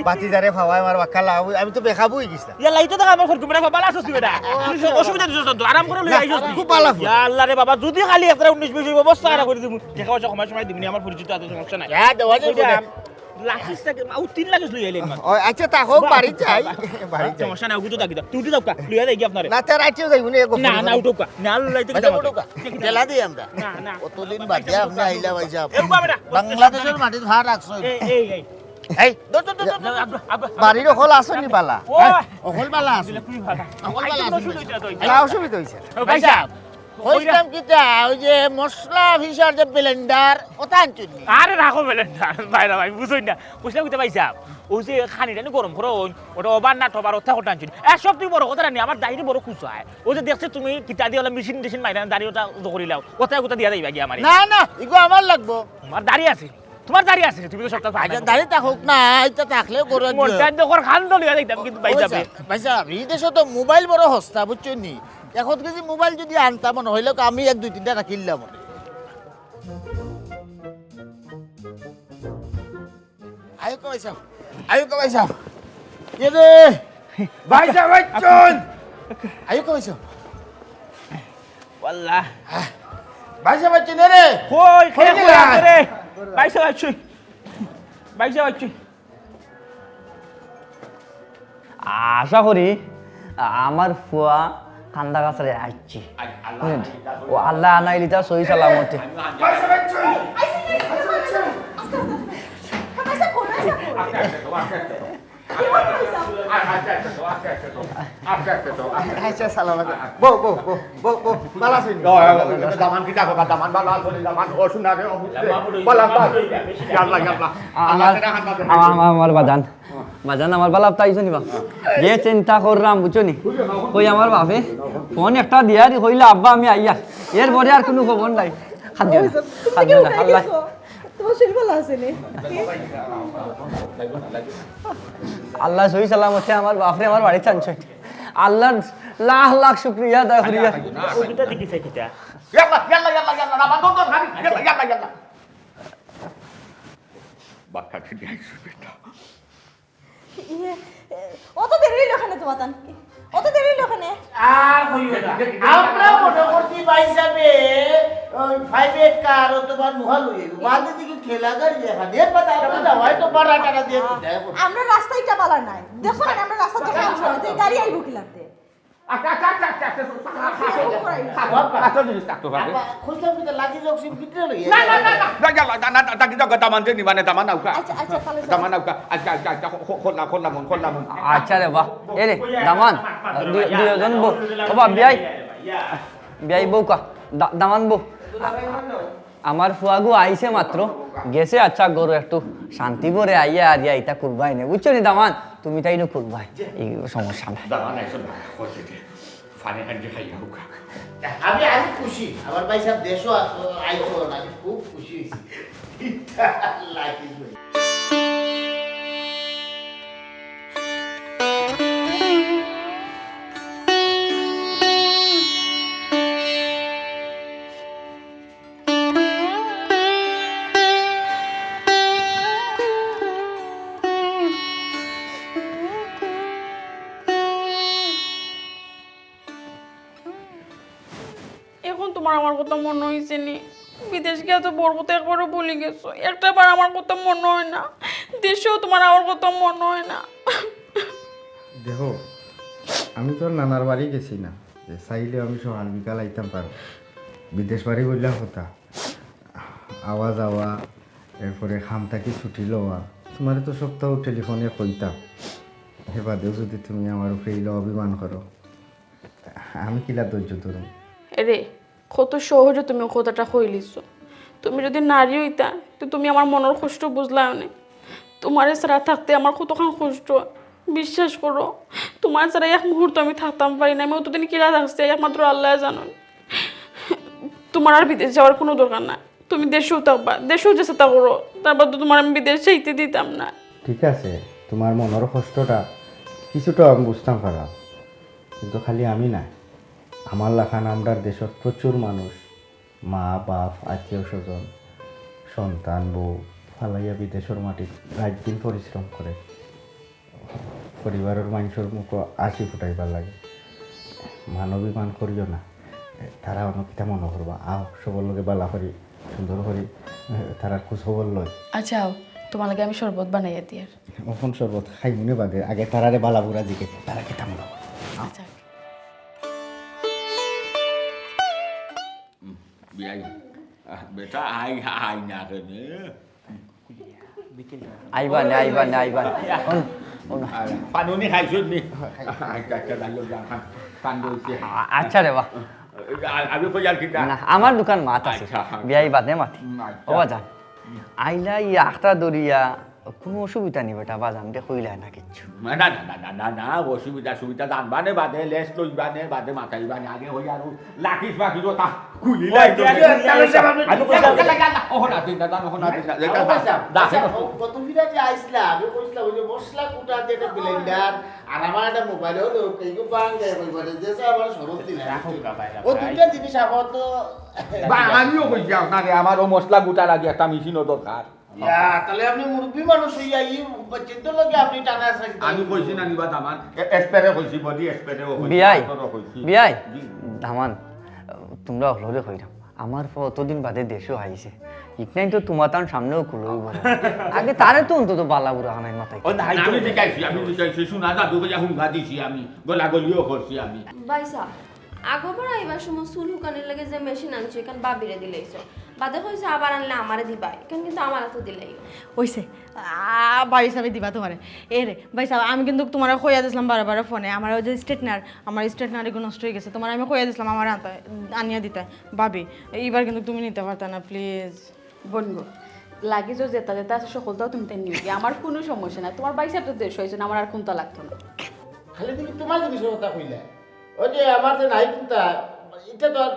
বাতি যারে ফাওয়ায় আমার বাক্কা লাভ, আমি তো বেকাবু হয়ে গেছিলাম। ইয়া লাইতো তো আমার ফোন কুমরা বালা আছস বেটা। তুমি সব অসুবিধা দিছস তো, আরাম করে লইয়া না, আইছস তুই। খুব ভালা ফোন। ইয়া আল্লাহ রে বাবা, যদি খালি একটা উনিশ বিশ অইবো, বস্তা আরা করে দিমু। টেকা পয়সা কমাই সময় দিমুনি, আমার পরিচিত আছে, সমস্যা নাই। ইয়া, দেওয়া যাইবো ওই যে না। আম-, লাকিস থেকে, আউ, তিন লাকিস লই আইলে একবার। ও, আচ্ছা, তা হোক, বাড়ি যাই, বাড়ি যাই। সমস্যা নাই, উঠো থাকি দাও। তুই উঠে যাও কা, লইয়া যাই কি আপনারে? না, তে রাইতেও যাইবো না, এগো না, না, উঠো কা। না, আল্লাহ, এটা কি ভাই সাহেব, দাম উঠো কা। আছে? ঠেলা দিই আমরা। না, না। অতদিন বাদে আপনি আইলা, ভাই সাহেব। এ, বাবা, না। বাংলাদেশের মাটিত ভার রাখছো। এই, এই, এই। এই, দূর, দূর, দূর, দূর, দূর। আব্বা, আব্বা, আব্বা। বাড়ির অকল আছো নি বালা? ও। হ্যাঁ? অকল বালা আছো। দিলে খুবই ভালো। অকল বালা আইতে আছো। অসুবিধা হইছে তো। না, অসুবিধা হইছে। ও, ভাই সাহেব। কইতাম কিতা, ওই যে মশলা পিষার যে blender, ওটা আনছইন নি? আরে রাখো blender, ভাই রে ভাই, বুঝইন না। কইছিলাম কিতা ভাই সাহেব, ওই যে খানি টানি গরম করো, ওই, ওটা ওভার না টভার, ওটা ওটা আনছইন নি। এ, সব তুই বড় কথা নি, আমার দাড়ি বড় খুশায়। ওই যে দেখছি তুমি কিতা দিয়া ওলা মেশিন টেশিন মাইরা না, দাড়ি ওটা জো করিলাও, ওটা ওটা দিয়া দিবা গিয়া আমারে। না, না, ইগু আমার লাগবো। তোমার দাড়ি আছে? তোমার দাড়ি আছে? তুমি তো সবটা আচ্ছা, দাড়ি থাকুক না, এটা থাকলেও গরু একজন। মোর দাড়ি দেখো, খান তো লইয়া যাইতাম কিন্তু ভাই ওই সাহেব। যে, ভাই সাহেব, এই দেশে তো মোবাইল বড় সস্তা, বুঝছইন নি? এখন কেজি মোবাইল যদি আনতাম, মনে হইলো আমি এক দুই তিনটা রাখিলাম। আয়ুকা ভাই সাহেব, আয়ুকা ভাই সাহেব। এ রে, ভাই সাহেব, ভাই চল। আয়ুকা ভাই সাহেব। ওয়াল্লাহ। ভাই সাহেব, ভাই চল রে। কই, কই কে গেলা? কই রে? ভাই সাহেব, ভাই চল। ভাই সাহেব, ভাই চল। আশা করি আমার ফুয়া কান্দা কাছারে আইছে। বুঝলেন? ও আল্লাহ আনাইলি তার সহি সালামতে। আচ্ছা, সালাম আলাইকুম। বউ, বউ, বউ, বউ, বউ, ভালা আছইন নি? ও, ও, ও, দামান কিতা কথা, দামান ভালা আছইন নি, দামান, ও, শুনা রে, ও, বালা, বালা। ইয়াল্লা, ইয়াল্লা। আ-, আল্লাহ আমার, তাআলা হাত পাতে আমার, আমার, আমার বাজান। বাজান, আমার বালা আছইন নি বা? যে চিন্তা করলাম, বুঝছো নি? কই আমার বাপে ফোন একটা দিয়া দি কইলা, "আব্বা, আমি আইয়া।" এরপরে আর কোনো খবর নাই। হাত দিও না, হাত দিও না, আল্লাহ। আমার শরীর ভালা আছে নি? আল্লায় সহি সালামতে আমার বাফরে আমার বাড়িত আনছইন। আল্লার লাখ লাখ শুকরিয়া আদায় করিয়ার। ও কিতা দেখিছে কিতা? ইয়াল্লা, ইয়াল্লা, ইয়াল্লা, ইয়াল্লা, না, বাদ দাও, দাও, খালি, ইয়াল্লা, ইয়াল্লা, ইয়াল্লা। বাক্কা কি আইছো বেটা? ইয়ে, এ, অত দেরি অইলো কেনে তুমার তান? অত দেরি অইলো কেনে? আর কইও না। আমরা মনে করছি ভাইসাবে ওই five eight car অথবা নুহা লইয়া আইবো। বাদে দেখি ঠেলা গাড়ি দেখা। এর বাদে আমরা না, হয়তো ভাড়া টাড়া দিয়া কোথায় করবো। আমরা রাস্তায় ইটা বালা নাই। দেখো না, আমরা রাস্তা দেখা আনছো না। তো গাড়ি আইবো কিলাতে? আচ্ছা, আচ্ছা, আচ্ছা, আচ্ছা, আচ্ছা, আচ্ছা, আচ্ছা, আচ্ছা, আচ্ছা, আচ্ছা, জিনিস থাকতো পারে। আব্বা, খুঁজলাম কিন্তু লাকি জকসির ভিতরে লইয়া। না, না, না, না, না, না, না, না, না, না, না, দামান যে নিবানে, দামান আউকা। আচ্ছা, আচ্ছা, তাহলে দামান আউকা। আচ্ছা, আচ্ছা, আচ্ছা, খো-, খো-, খোলা, খোলা মন, খোলা মন। আচ্ছা রে বা। এ রে, দামান, দুই-, দুইজন বউ। ও বা, বিয়াই। বিয়াই বউ কা? দা-, দামান বউ। আমার ফুয়াগু আইছে মাত্র, গেছে আচ্ছা গরু একটু শান্তি করে আইয়া আর ইয়া ইতা কুরবাই নে, বুঝছো নি দামান? তুমি তাই না কুরবাই, এই সমস্যা নাই। দামান আইছো না, কইছে যে পানি কাঞ্জি খাইয়া হোক। আমি আরো খুশি, আমার ভাইসাব দেশো আছো, আইছো, আমি খুব খুশি হইছি। ইটা লাকি কই। এখন তুমার আমার কথা মনো অইছে নি? বিদেশ গিয়া তো বউর কথা একবারও ভুলি গেছো, একটা বার আমার কথা মনো অয় না। দেশেও তুমার আমার কথা মনো অয় না। দেখো, আমি তো আর নানার বাড়ি গেছি না, যে চাইলেও আমি সকাল বিকাল আইতাম পারবো। বিদেশ বাড়ি বললাম কথা, আওয়া যাওয়া, এরপরে কাম থাকি ছুটি লওয়া, তুমারে তো সপ্তাহ টেলিফোনে কইতাম। হে বাদেও যদি তুমি আমার উপরে ইলা অভিমান করো, আমি কিলা ধৈর্য ধরুম? এরে, কত সহজে তুমি কথাটা কইলিছো। তুমি যদি নারী অইতা, তো তুমি আমার মনর কষ্ট বুঝলায় নে। তুমারে ছাড়া থাকতে আমার কতখান কষ্ট। বিশ্বাস করো, তুমার ছাড়া এক মুহূর্ত আমি থাকতাম পারি না। আমি অতদিন কিলা থাকছি, একমাত্র আল্লায় জানইন। তুমার আর বিদেশ যাওয়ার কুনু দরকার নাই। তুমি দেশেও থাকবা, দেশেও যে চিন্তা করো, তারপর তো তুমার আমি বিদেশ যাইতে দিতাম না। ঠিক আছে, তুমার মনর কষ্টটা কিছুটা আমি বুঝতাম পারলাম, কিন্তু খালি আমি না, আমার লাখান আমরার দেশত প্রচুর মানুষ, মা, বাপ, আত্মীয় স্বজন, সন্তান, বউ ফালাইয়া বিদেশর মাটিত রাইত দিন পরিশ্রম করে। পরিবারর মানষর মুখো হাসি ফুটাইবার লাগি। মান অভিমান করিও না। তারা অনো কিতা মনো করবা? আও, সবর লগে বালা করি, সুন্দর করি, তারার খোঁজ খবর লই। আচ্ছা, আও, তুমার লাগি আমি শরবত বানাইয়া দিয়ার। অখন শরবত খাইমুনে বাদে, আগে তারারে বালা বুরা জিগাই, তারা কিতা মনো করে। আচ্ছা। বিয়াই, আহ, বেটা, আই, আই না কেনে? আইবা নে, আইবা নে, আইবা নে। হুন, হুন। আর পানি উনি খাইছো নি? আচ্ছা, আচ্ছা, যাই হোক, যান, খান, খান দিয়েছি। আ-, আচ্ছা রে বা। আ-, আমি কই আর কিতা? না, আমার দুখান মাত আছে। আচ্ছা, আচ্ছা। বিয়াই বাদে মাতি। হুম, আচ্ছা। ও বাজান, আইলা ই আখটা ধরিয়া কুনু অসুবিধা নি বেটা, বাজান দে কইলা না কিচ্ছু। না, না, না, অসুবিধা, সুবিধা জানবা নে বাদে, লেস লইবা নে বাদে, মাতাইবা নে, আগে হই আর লাকিস বাকিস কথা খুলি লাই তো। আমি কইছি, "ওহ না, তুই না, জানো, ওহ না, তুই না।" আচ্ছা, কত ফিরা যে আইসলা, আমি কইছিলাম, ওই যে মশলা কুটার যে একটা ব্লেন্ডার, আর আমার একটা মোবাইল হলো, এইগো বাং যায়, ওই বলে, যে স্যার, আমার শরৎ দিন। রাখো গা, ভাই, ও ভাই। দুইটা জিনিস আপাতত বা আমিও কইছি আপনারে, আমার ও মশলা গুটা লাগে একটা মেশিনও দরকার। ইয়া, তাহলে আপনি মুরব্বি মানুষ হইয়া ই চিন্তা লাগে আপনি টানা আছে। আমি কইছি না নিবা দামান, এ-, স্প্রে কইছি, বডি স্প্রে ও কইছি, বিয়াই, ডাক্তারও কইছি। বিয়াই, জি। দামান, তোমরা হলরে কইরাম। আমার ফুয়া অতদিন বাদে দেশো আইছে। ইকনাইন তো তুমার তান সামনেও কুলইবো না। আগে তারে তো অন্তত বালা বুরা হানাই মাতাই। ও না, আমি জিকাইছি, আমি জিকাইছি, শোনা যাদু কইয়া হুঙ্গা দিছি আমি, গলাগলিও করছি আমি। ভাইসাব, আগোবার আইবার সময় চুল হুকানির লাগি যে মেশিন আনছো, ইখান ভাবিরে দিলাইছো। বাদে কইছো আবার আনলে আমারে দিবা, ইখান কিন্তু আমার আতো দিলাইও। অইছে, আ, ভাইসাবে দিবা তুমারে। এ রে, ভাইসাব, আমি কিন্তু তুমারে কইয়া দিছলাম বারে বারে ফোনে, আমার ওই যে স্ট্রেটনার, আমার স্ট্রেটনার এগু নষ্ট অই গেছে। তুমারে আমি কইয়া দিছলাম আমার আনতা, আনিয়া দিতা। ভাবি, ইবার কিন্তু তুমি নিতা পারতা না, প্লিজ। বইন গো, লাগেজ যেতা যেতা আছে সকলতাউ তুমি তাইন নিও গিয়া, আমার কুনু সমস্যা নাই। তুমার ভাইসাব তো দেশো আইছইন, আমার আর কুনতা লাগতো না। খালি তুমি তুমার জিনিসর কথা কইলা, ওই যে আমার যে নাই কুনতা, ইটা তো আর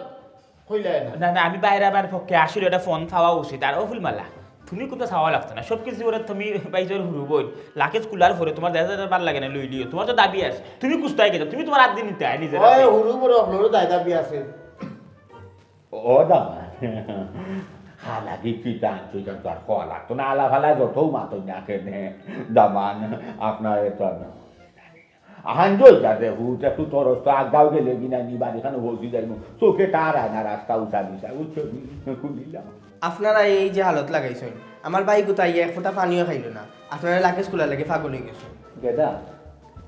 কইলা না। না, না, আমি বাইরে আবার পক্ষে আসলে একটা ফোন পাওয়া উচিত। আর ও ফুলমালা, তুমি কুন্তা চাওয়া লাগতো না, সব কিছু ওরে তুমি ভাইসাবর হুরু বইন। লাকেজ খুলার পরে তুমার যেতা যেতা ভালা লাগে না লইলিও, তুমার তো দাবি আছে, তুমি কুস্তায় গেছো, তুমি তুমার আত দিন নিতে আয় নিজে। ওই হুরু বড় আপনারও দায় দাবি আছে। ও দামান, হালাকি কিতা আনছো, ইটা তো আর কওয়া লাগতো না, আলা ফালা যত মাতো না কেনে, দামান, আপনার এটা না। আহান জয় যাতে হুট একটু তরস তো আগদাও গেলে বিনা নি বাড়ি খানো বলছি যাইমু, চোখে তার আয় না, রাস্তা উঠা দিছা, বুঝছো নি? খুলিলাম। আপনারা এই যে হালত লাগাইছইন, আমার ভাইগুতা আইয়া এক ফোঁটা পানিও খাইলো না, আপনারা লাকেজ খুলার লাগি পাগল অই গেছইন। গেদা,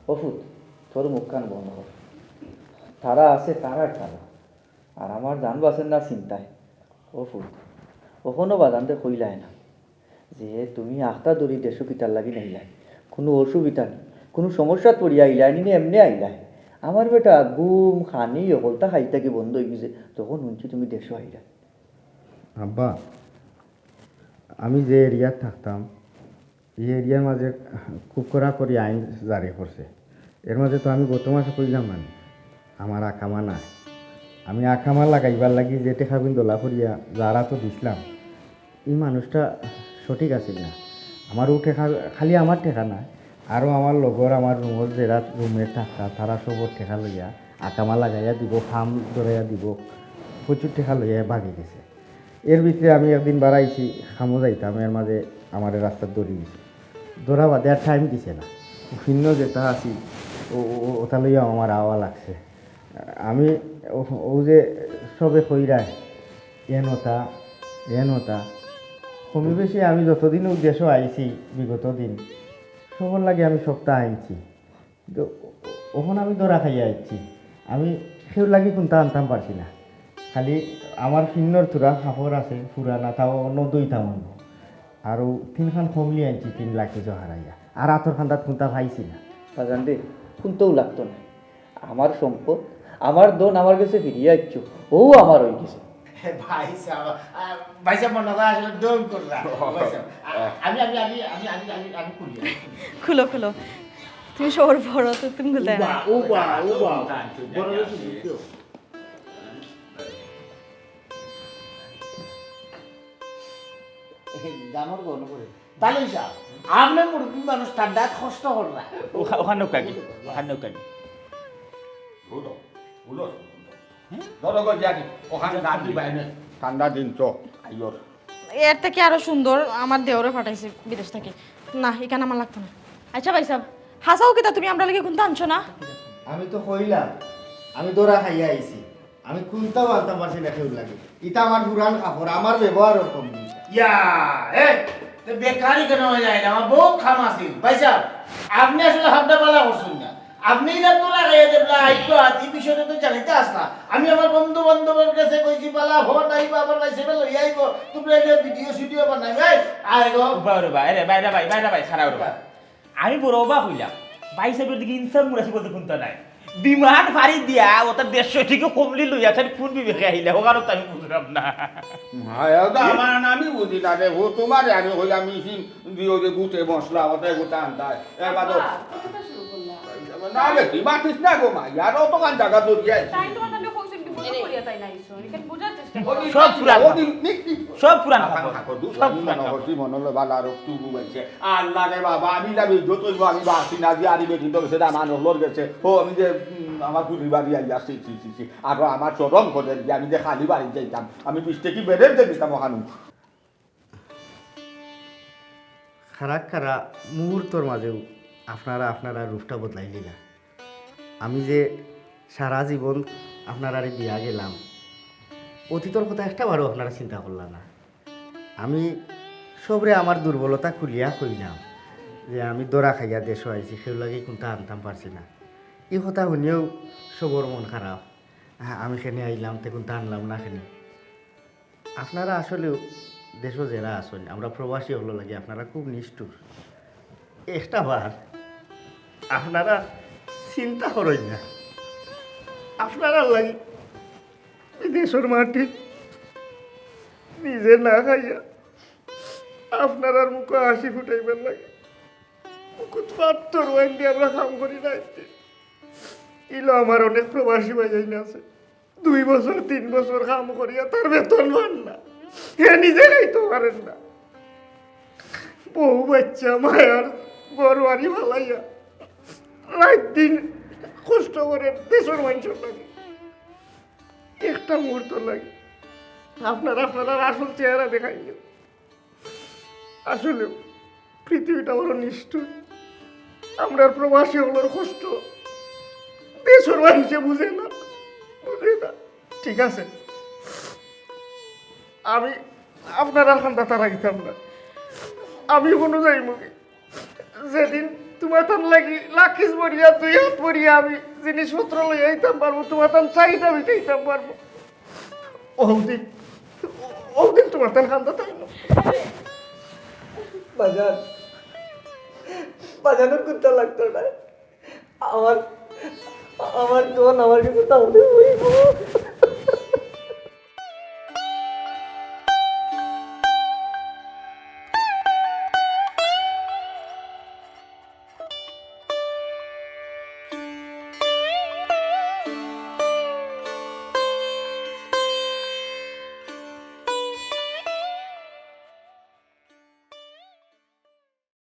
ও ফুত, তোর মুখখান বন্ধ কর। তারা আছে, তারার তারা। আর আমার জান বাঁচের না চিন্তায়। ও ফুত, অখনো বাজানরে কইলায় না যে তুমি আখতা ধরি দেশো কিতার লাগি নাইলায়? কুনু অসুবিধা নাই, কুনু সমস্যাত পড়িয়া আইলায় নি, এমনে আইলায়? আমার বেটা ঘুম, খানি, হকলতা খাইতা কি বন্ধ অই গেছে, তখন হুনছি তুমি দেশো আইলায়। আব্বা, আমি যে এরিয়াত থাকতাম, ই এরিয়ার মাঝে খুব কড়াকড়ি আইন জারি করছে। এর মাঝে তো আমি গত মাসে কইলাম না নি, আমার আকামা নাই। আমি আকামা লাগাইবার লাগি যে টেকাগুইন দলা করিয়া যারা তো দিছলাম, ই মানুষটা সঠিক আছিল না। আমার ও টেকা, খালি আমার টেকা না, আরও আমার লগর, আমার রুমর যেরা রুমে থাকতা, তারা সবর টেকা লইয়া আকামা লাগাইয়া দিব, ফার্ম ধরাইয়া দিব, প্রচুর টেকা লইয়া ভাগি গেছে। এর ভিতরে আমি একদিন বারাইছি, কামো যাইতাম, এর মাঝে আমারে রাস্তাত ধরি দিছে। ধরা বাদে আর টাইম দিছে না। ও ফিন্ন যেটা আছি, ও, ও, ও, ওটা লইয়া আমার আওয়া লাগছে। আমি ও, ও যে সবে কইরায়, এন ওটা, এন ওটা। কমি বেশি আমি যতদিন ও দেশো আইছি বিগত দিন, সবর লাগি আমি সবটা আনছি। তো অখন আমি ধরা খাইয়া আইছি। আমি কেউর লাগি কুন্তা আনতাম পারছি না। খালি আমার ফিন্নর থুড়া কাপড় আছে, পুরানা, তাও অন্য দুইটা মানবো। আর ও তিনখান কমলি আনছি, তিন লাখ কিছু হারাইয়া। আর আতর খান্দাত কুন্তা পাইছি না। বাজান রে, কুন্তাও লাগতো না। আমার সম্পদ, আমার ধন আমার গেছে ফিরিয়া আইছো, ও আমার অই গেছে। ভাই সাহেব, আহ, ভাই সাহেব মনে হয় আসলে ডোন করলা। ভাই সাহেব, আ-, আমি, আমি, আমি, আমি, আমি, আমি, আমি খুলি, আমি খুলি। খুলো, খুলো। তুমি সবর বড়, তো তুমি খুলতে না। উবা, উবা, উবা। বড় বেশি দিও। এই গামর গণ করে। তাহলে সাহেব, আপনি মুরব্বী মানুষ ঠান্ডাত কষ্ট করলা। ওখা-, ওখান নৌকা কি? ওখান নৌকা কি? উঠো, উঠো। ধরো গো, যাবি। ওখানে রাত দিবাই না। ঠান্ডা দিন তো, আইয়র। এর থাকি আরো সুন্দর আমার দেওরে পাঠাইছে বিদেশ থাকি। না, ইখান আমার লাগতো না। আচ্ছা ভাই সাহেব, হাছাউ কিতা তুমি আমরার লাগি কুন্তা আনছো না? আমি তো কইলাম, আমি ধরা খাইয়া আইছি। আমি কুন্তাও আনতাম পারছি না কেউর লাগি। ইটা আমার পুরান কাপড়, আমার ব্যবহার ওরকম। ইয়া, এ, তো বেকারি কেন হয়ে যায় না? আমার বহুত কাম আছে। ভাই সাহেব, আপনি আসলে হাবটা বালা করছেন না। আপনি ইলা তো লাগাইয়া দেখলা, আইতো আতি বিষয়টা তো জানাইতে আসলা। আমি আমার বন্ধু বান্ধবের কাছে কইছি, বালা ফোন আইবা, আমার ভাই সাহেব লই আইবো। তোমরা এলে ভিডিও সিডিও বানাই, এই, আয় গো। উবা রে বা, এরে, বাইরে ভাই, বাইরে ভাই, খারাপ রে বা। আমি বড় অবাক হইলাম। ভাই সাহেবের দিকে ইনসান মুরাসি বলতে কুন্তা নাই। বিমান ফাড়ি দিয়া, ওটা দেড়শো টিকে কমলি লইয়া, তার কোন বিবেকে আইলা? ওখানে তো আমি বুঝলাম না। হ্যাঁ, ও তো আমার আমি বুঝি না রে, ও তোমারে আমি কইলাম মেশিন দিও যে গুটে মশলা, ওটাই গুটা আনতায়। এ বাদো। বাবা, কথাটা শুরু করলা। না রে, তুই মাতিস না গো মা, ইয়ার অত কান জায়গা দূর যায়। তাই তোমার তাহলে কইছেন কি বুঝে করিয়া তাই না ইসো? এখানে বোঝার চেষ্টা করো। সব পুরান ও দি-, নি-, নি-, সব পুরান খান কাপড়। খাকো, দু সব খান পুরান মনে কাপড়। করছি, মনে হলো বালা আর একটু ঘুমাইছে। আল্লাহ রে বাবা, আমি যাবি, যতই গো আমি বাসি না, যে আরি বেটি তো সেটা আমার হলোর গেছে। ও, আমি যে, উম, আমার পুরি বাড়ি আইয়া, সি, সি, সি, সি। আর আমার চরম করে যে আমি যে খালি বাড়ি যাইতাম, আমি বিশ টাকি বেড়ে যে দিতাম ওখানে। খারা খারা মুহূর্তর মাঝেও আপনারা আপনারা রূপটা বদলাই নিলা। আমি যে সারা জীবন আপনারারে দিয়া গেলাম, অতীতর কথা একটা বারও আপনারা চিন্তা করলা না। আমি সবরে আমার দুর্বলতা খুলিয়া কইলাম যে আমি ধরা খাইয়া দেশো আইছি, কেউর লাগি কুন্তা আনতাম পারছি না। ই কথা শুনিয়াও সবর মন খারাপ। আ-, আমি কেনে আইলাম, তে কুন্তা আনলাম না কেনে। আপনারা আসলেও দেশো যেরা আছইন, আমরা প্রবাসী অকলর লাগি আপনারা খুব নিষ্ঠুর। একটা বার আপনারা চিন্তা করইন না, আপনারার লাগি বিদেশর মাটিত নিজে না খাইয়া আপনারার মুখো হাসি ফুটাইবার লাগি মুখত পাত্তর ওয়াইন দিয়া আমরা কাম করি না। ইলো আমার অনেক প্রবাসী ভাইয়াইন আছে, দুই বছর তিন বছর কাম করিয়া তার বেতন পান না, হে নিজে খাইতো পারের না। বউ বাচ্চা মায়ার ঘর বাড়ি ফালাইয়া রাইত দিন কষ্ট করে দেশর মানষর লাগি, একটা মুহূর্ত লাগি আপনার আপনার আসল চেহারা দেখাইল। আসলে পৃথিবীটা বড় নিষ্ঠুর। আমরার প্রবাসী অকলর কষ্ট দেশর মানষে বুঝে না, বুঝে না। ঠিক আছে, আমি আপনারার কান্দাত আর আইতাম না। আমি অনো যাইমুগি। যেদিন তুমাতান লাগি লাকিজ ভরিয়া, দুই হাত ভরিয়া আমি জিনিসপত্র লইয়া আইতাম পারমু, তুমাতান চাইতাম, আমি চাইতাম পারমু। ওদিন, ওদিন তুমাতান কান্দাত আইমু। বাজান, বাজানো কুন্তা লাগতো না। আমার, আমার দোন আমার কাছে তাহলে হইব।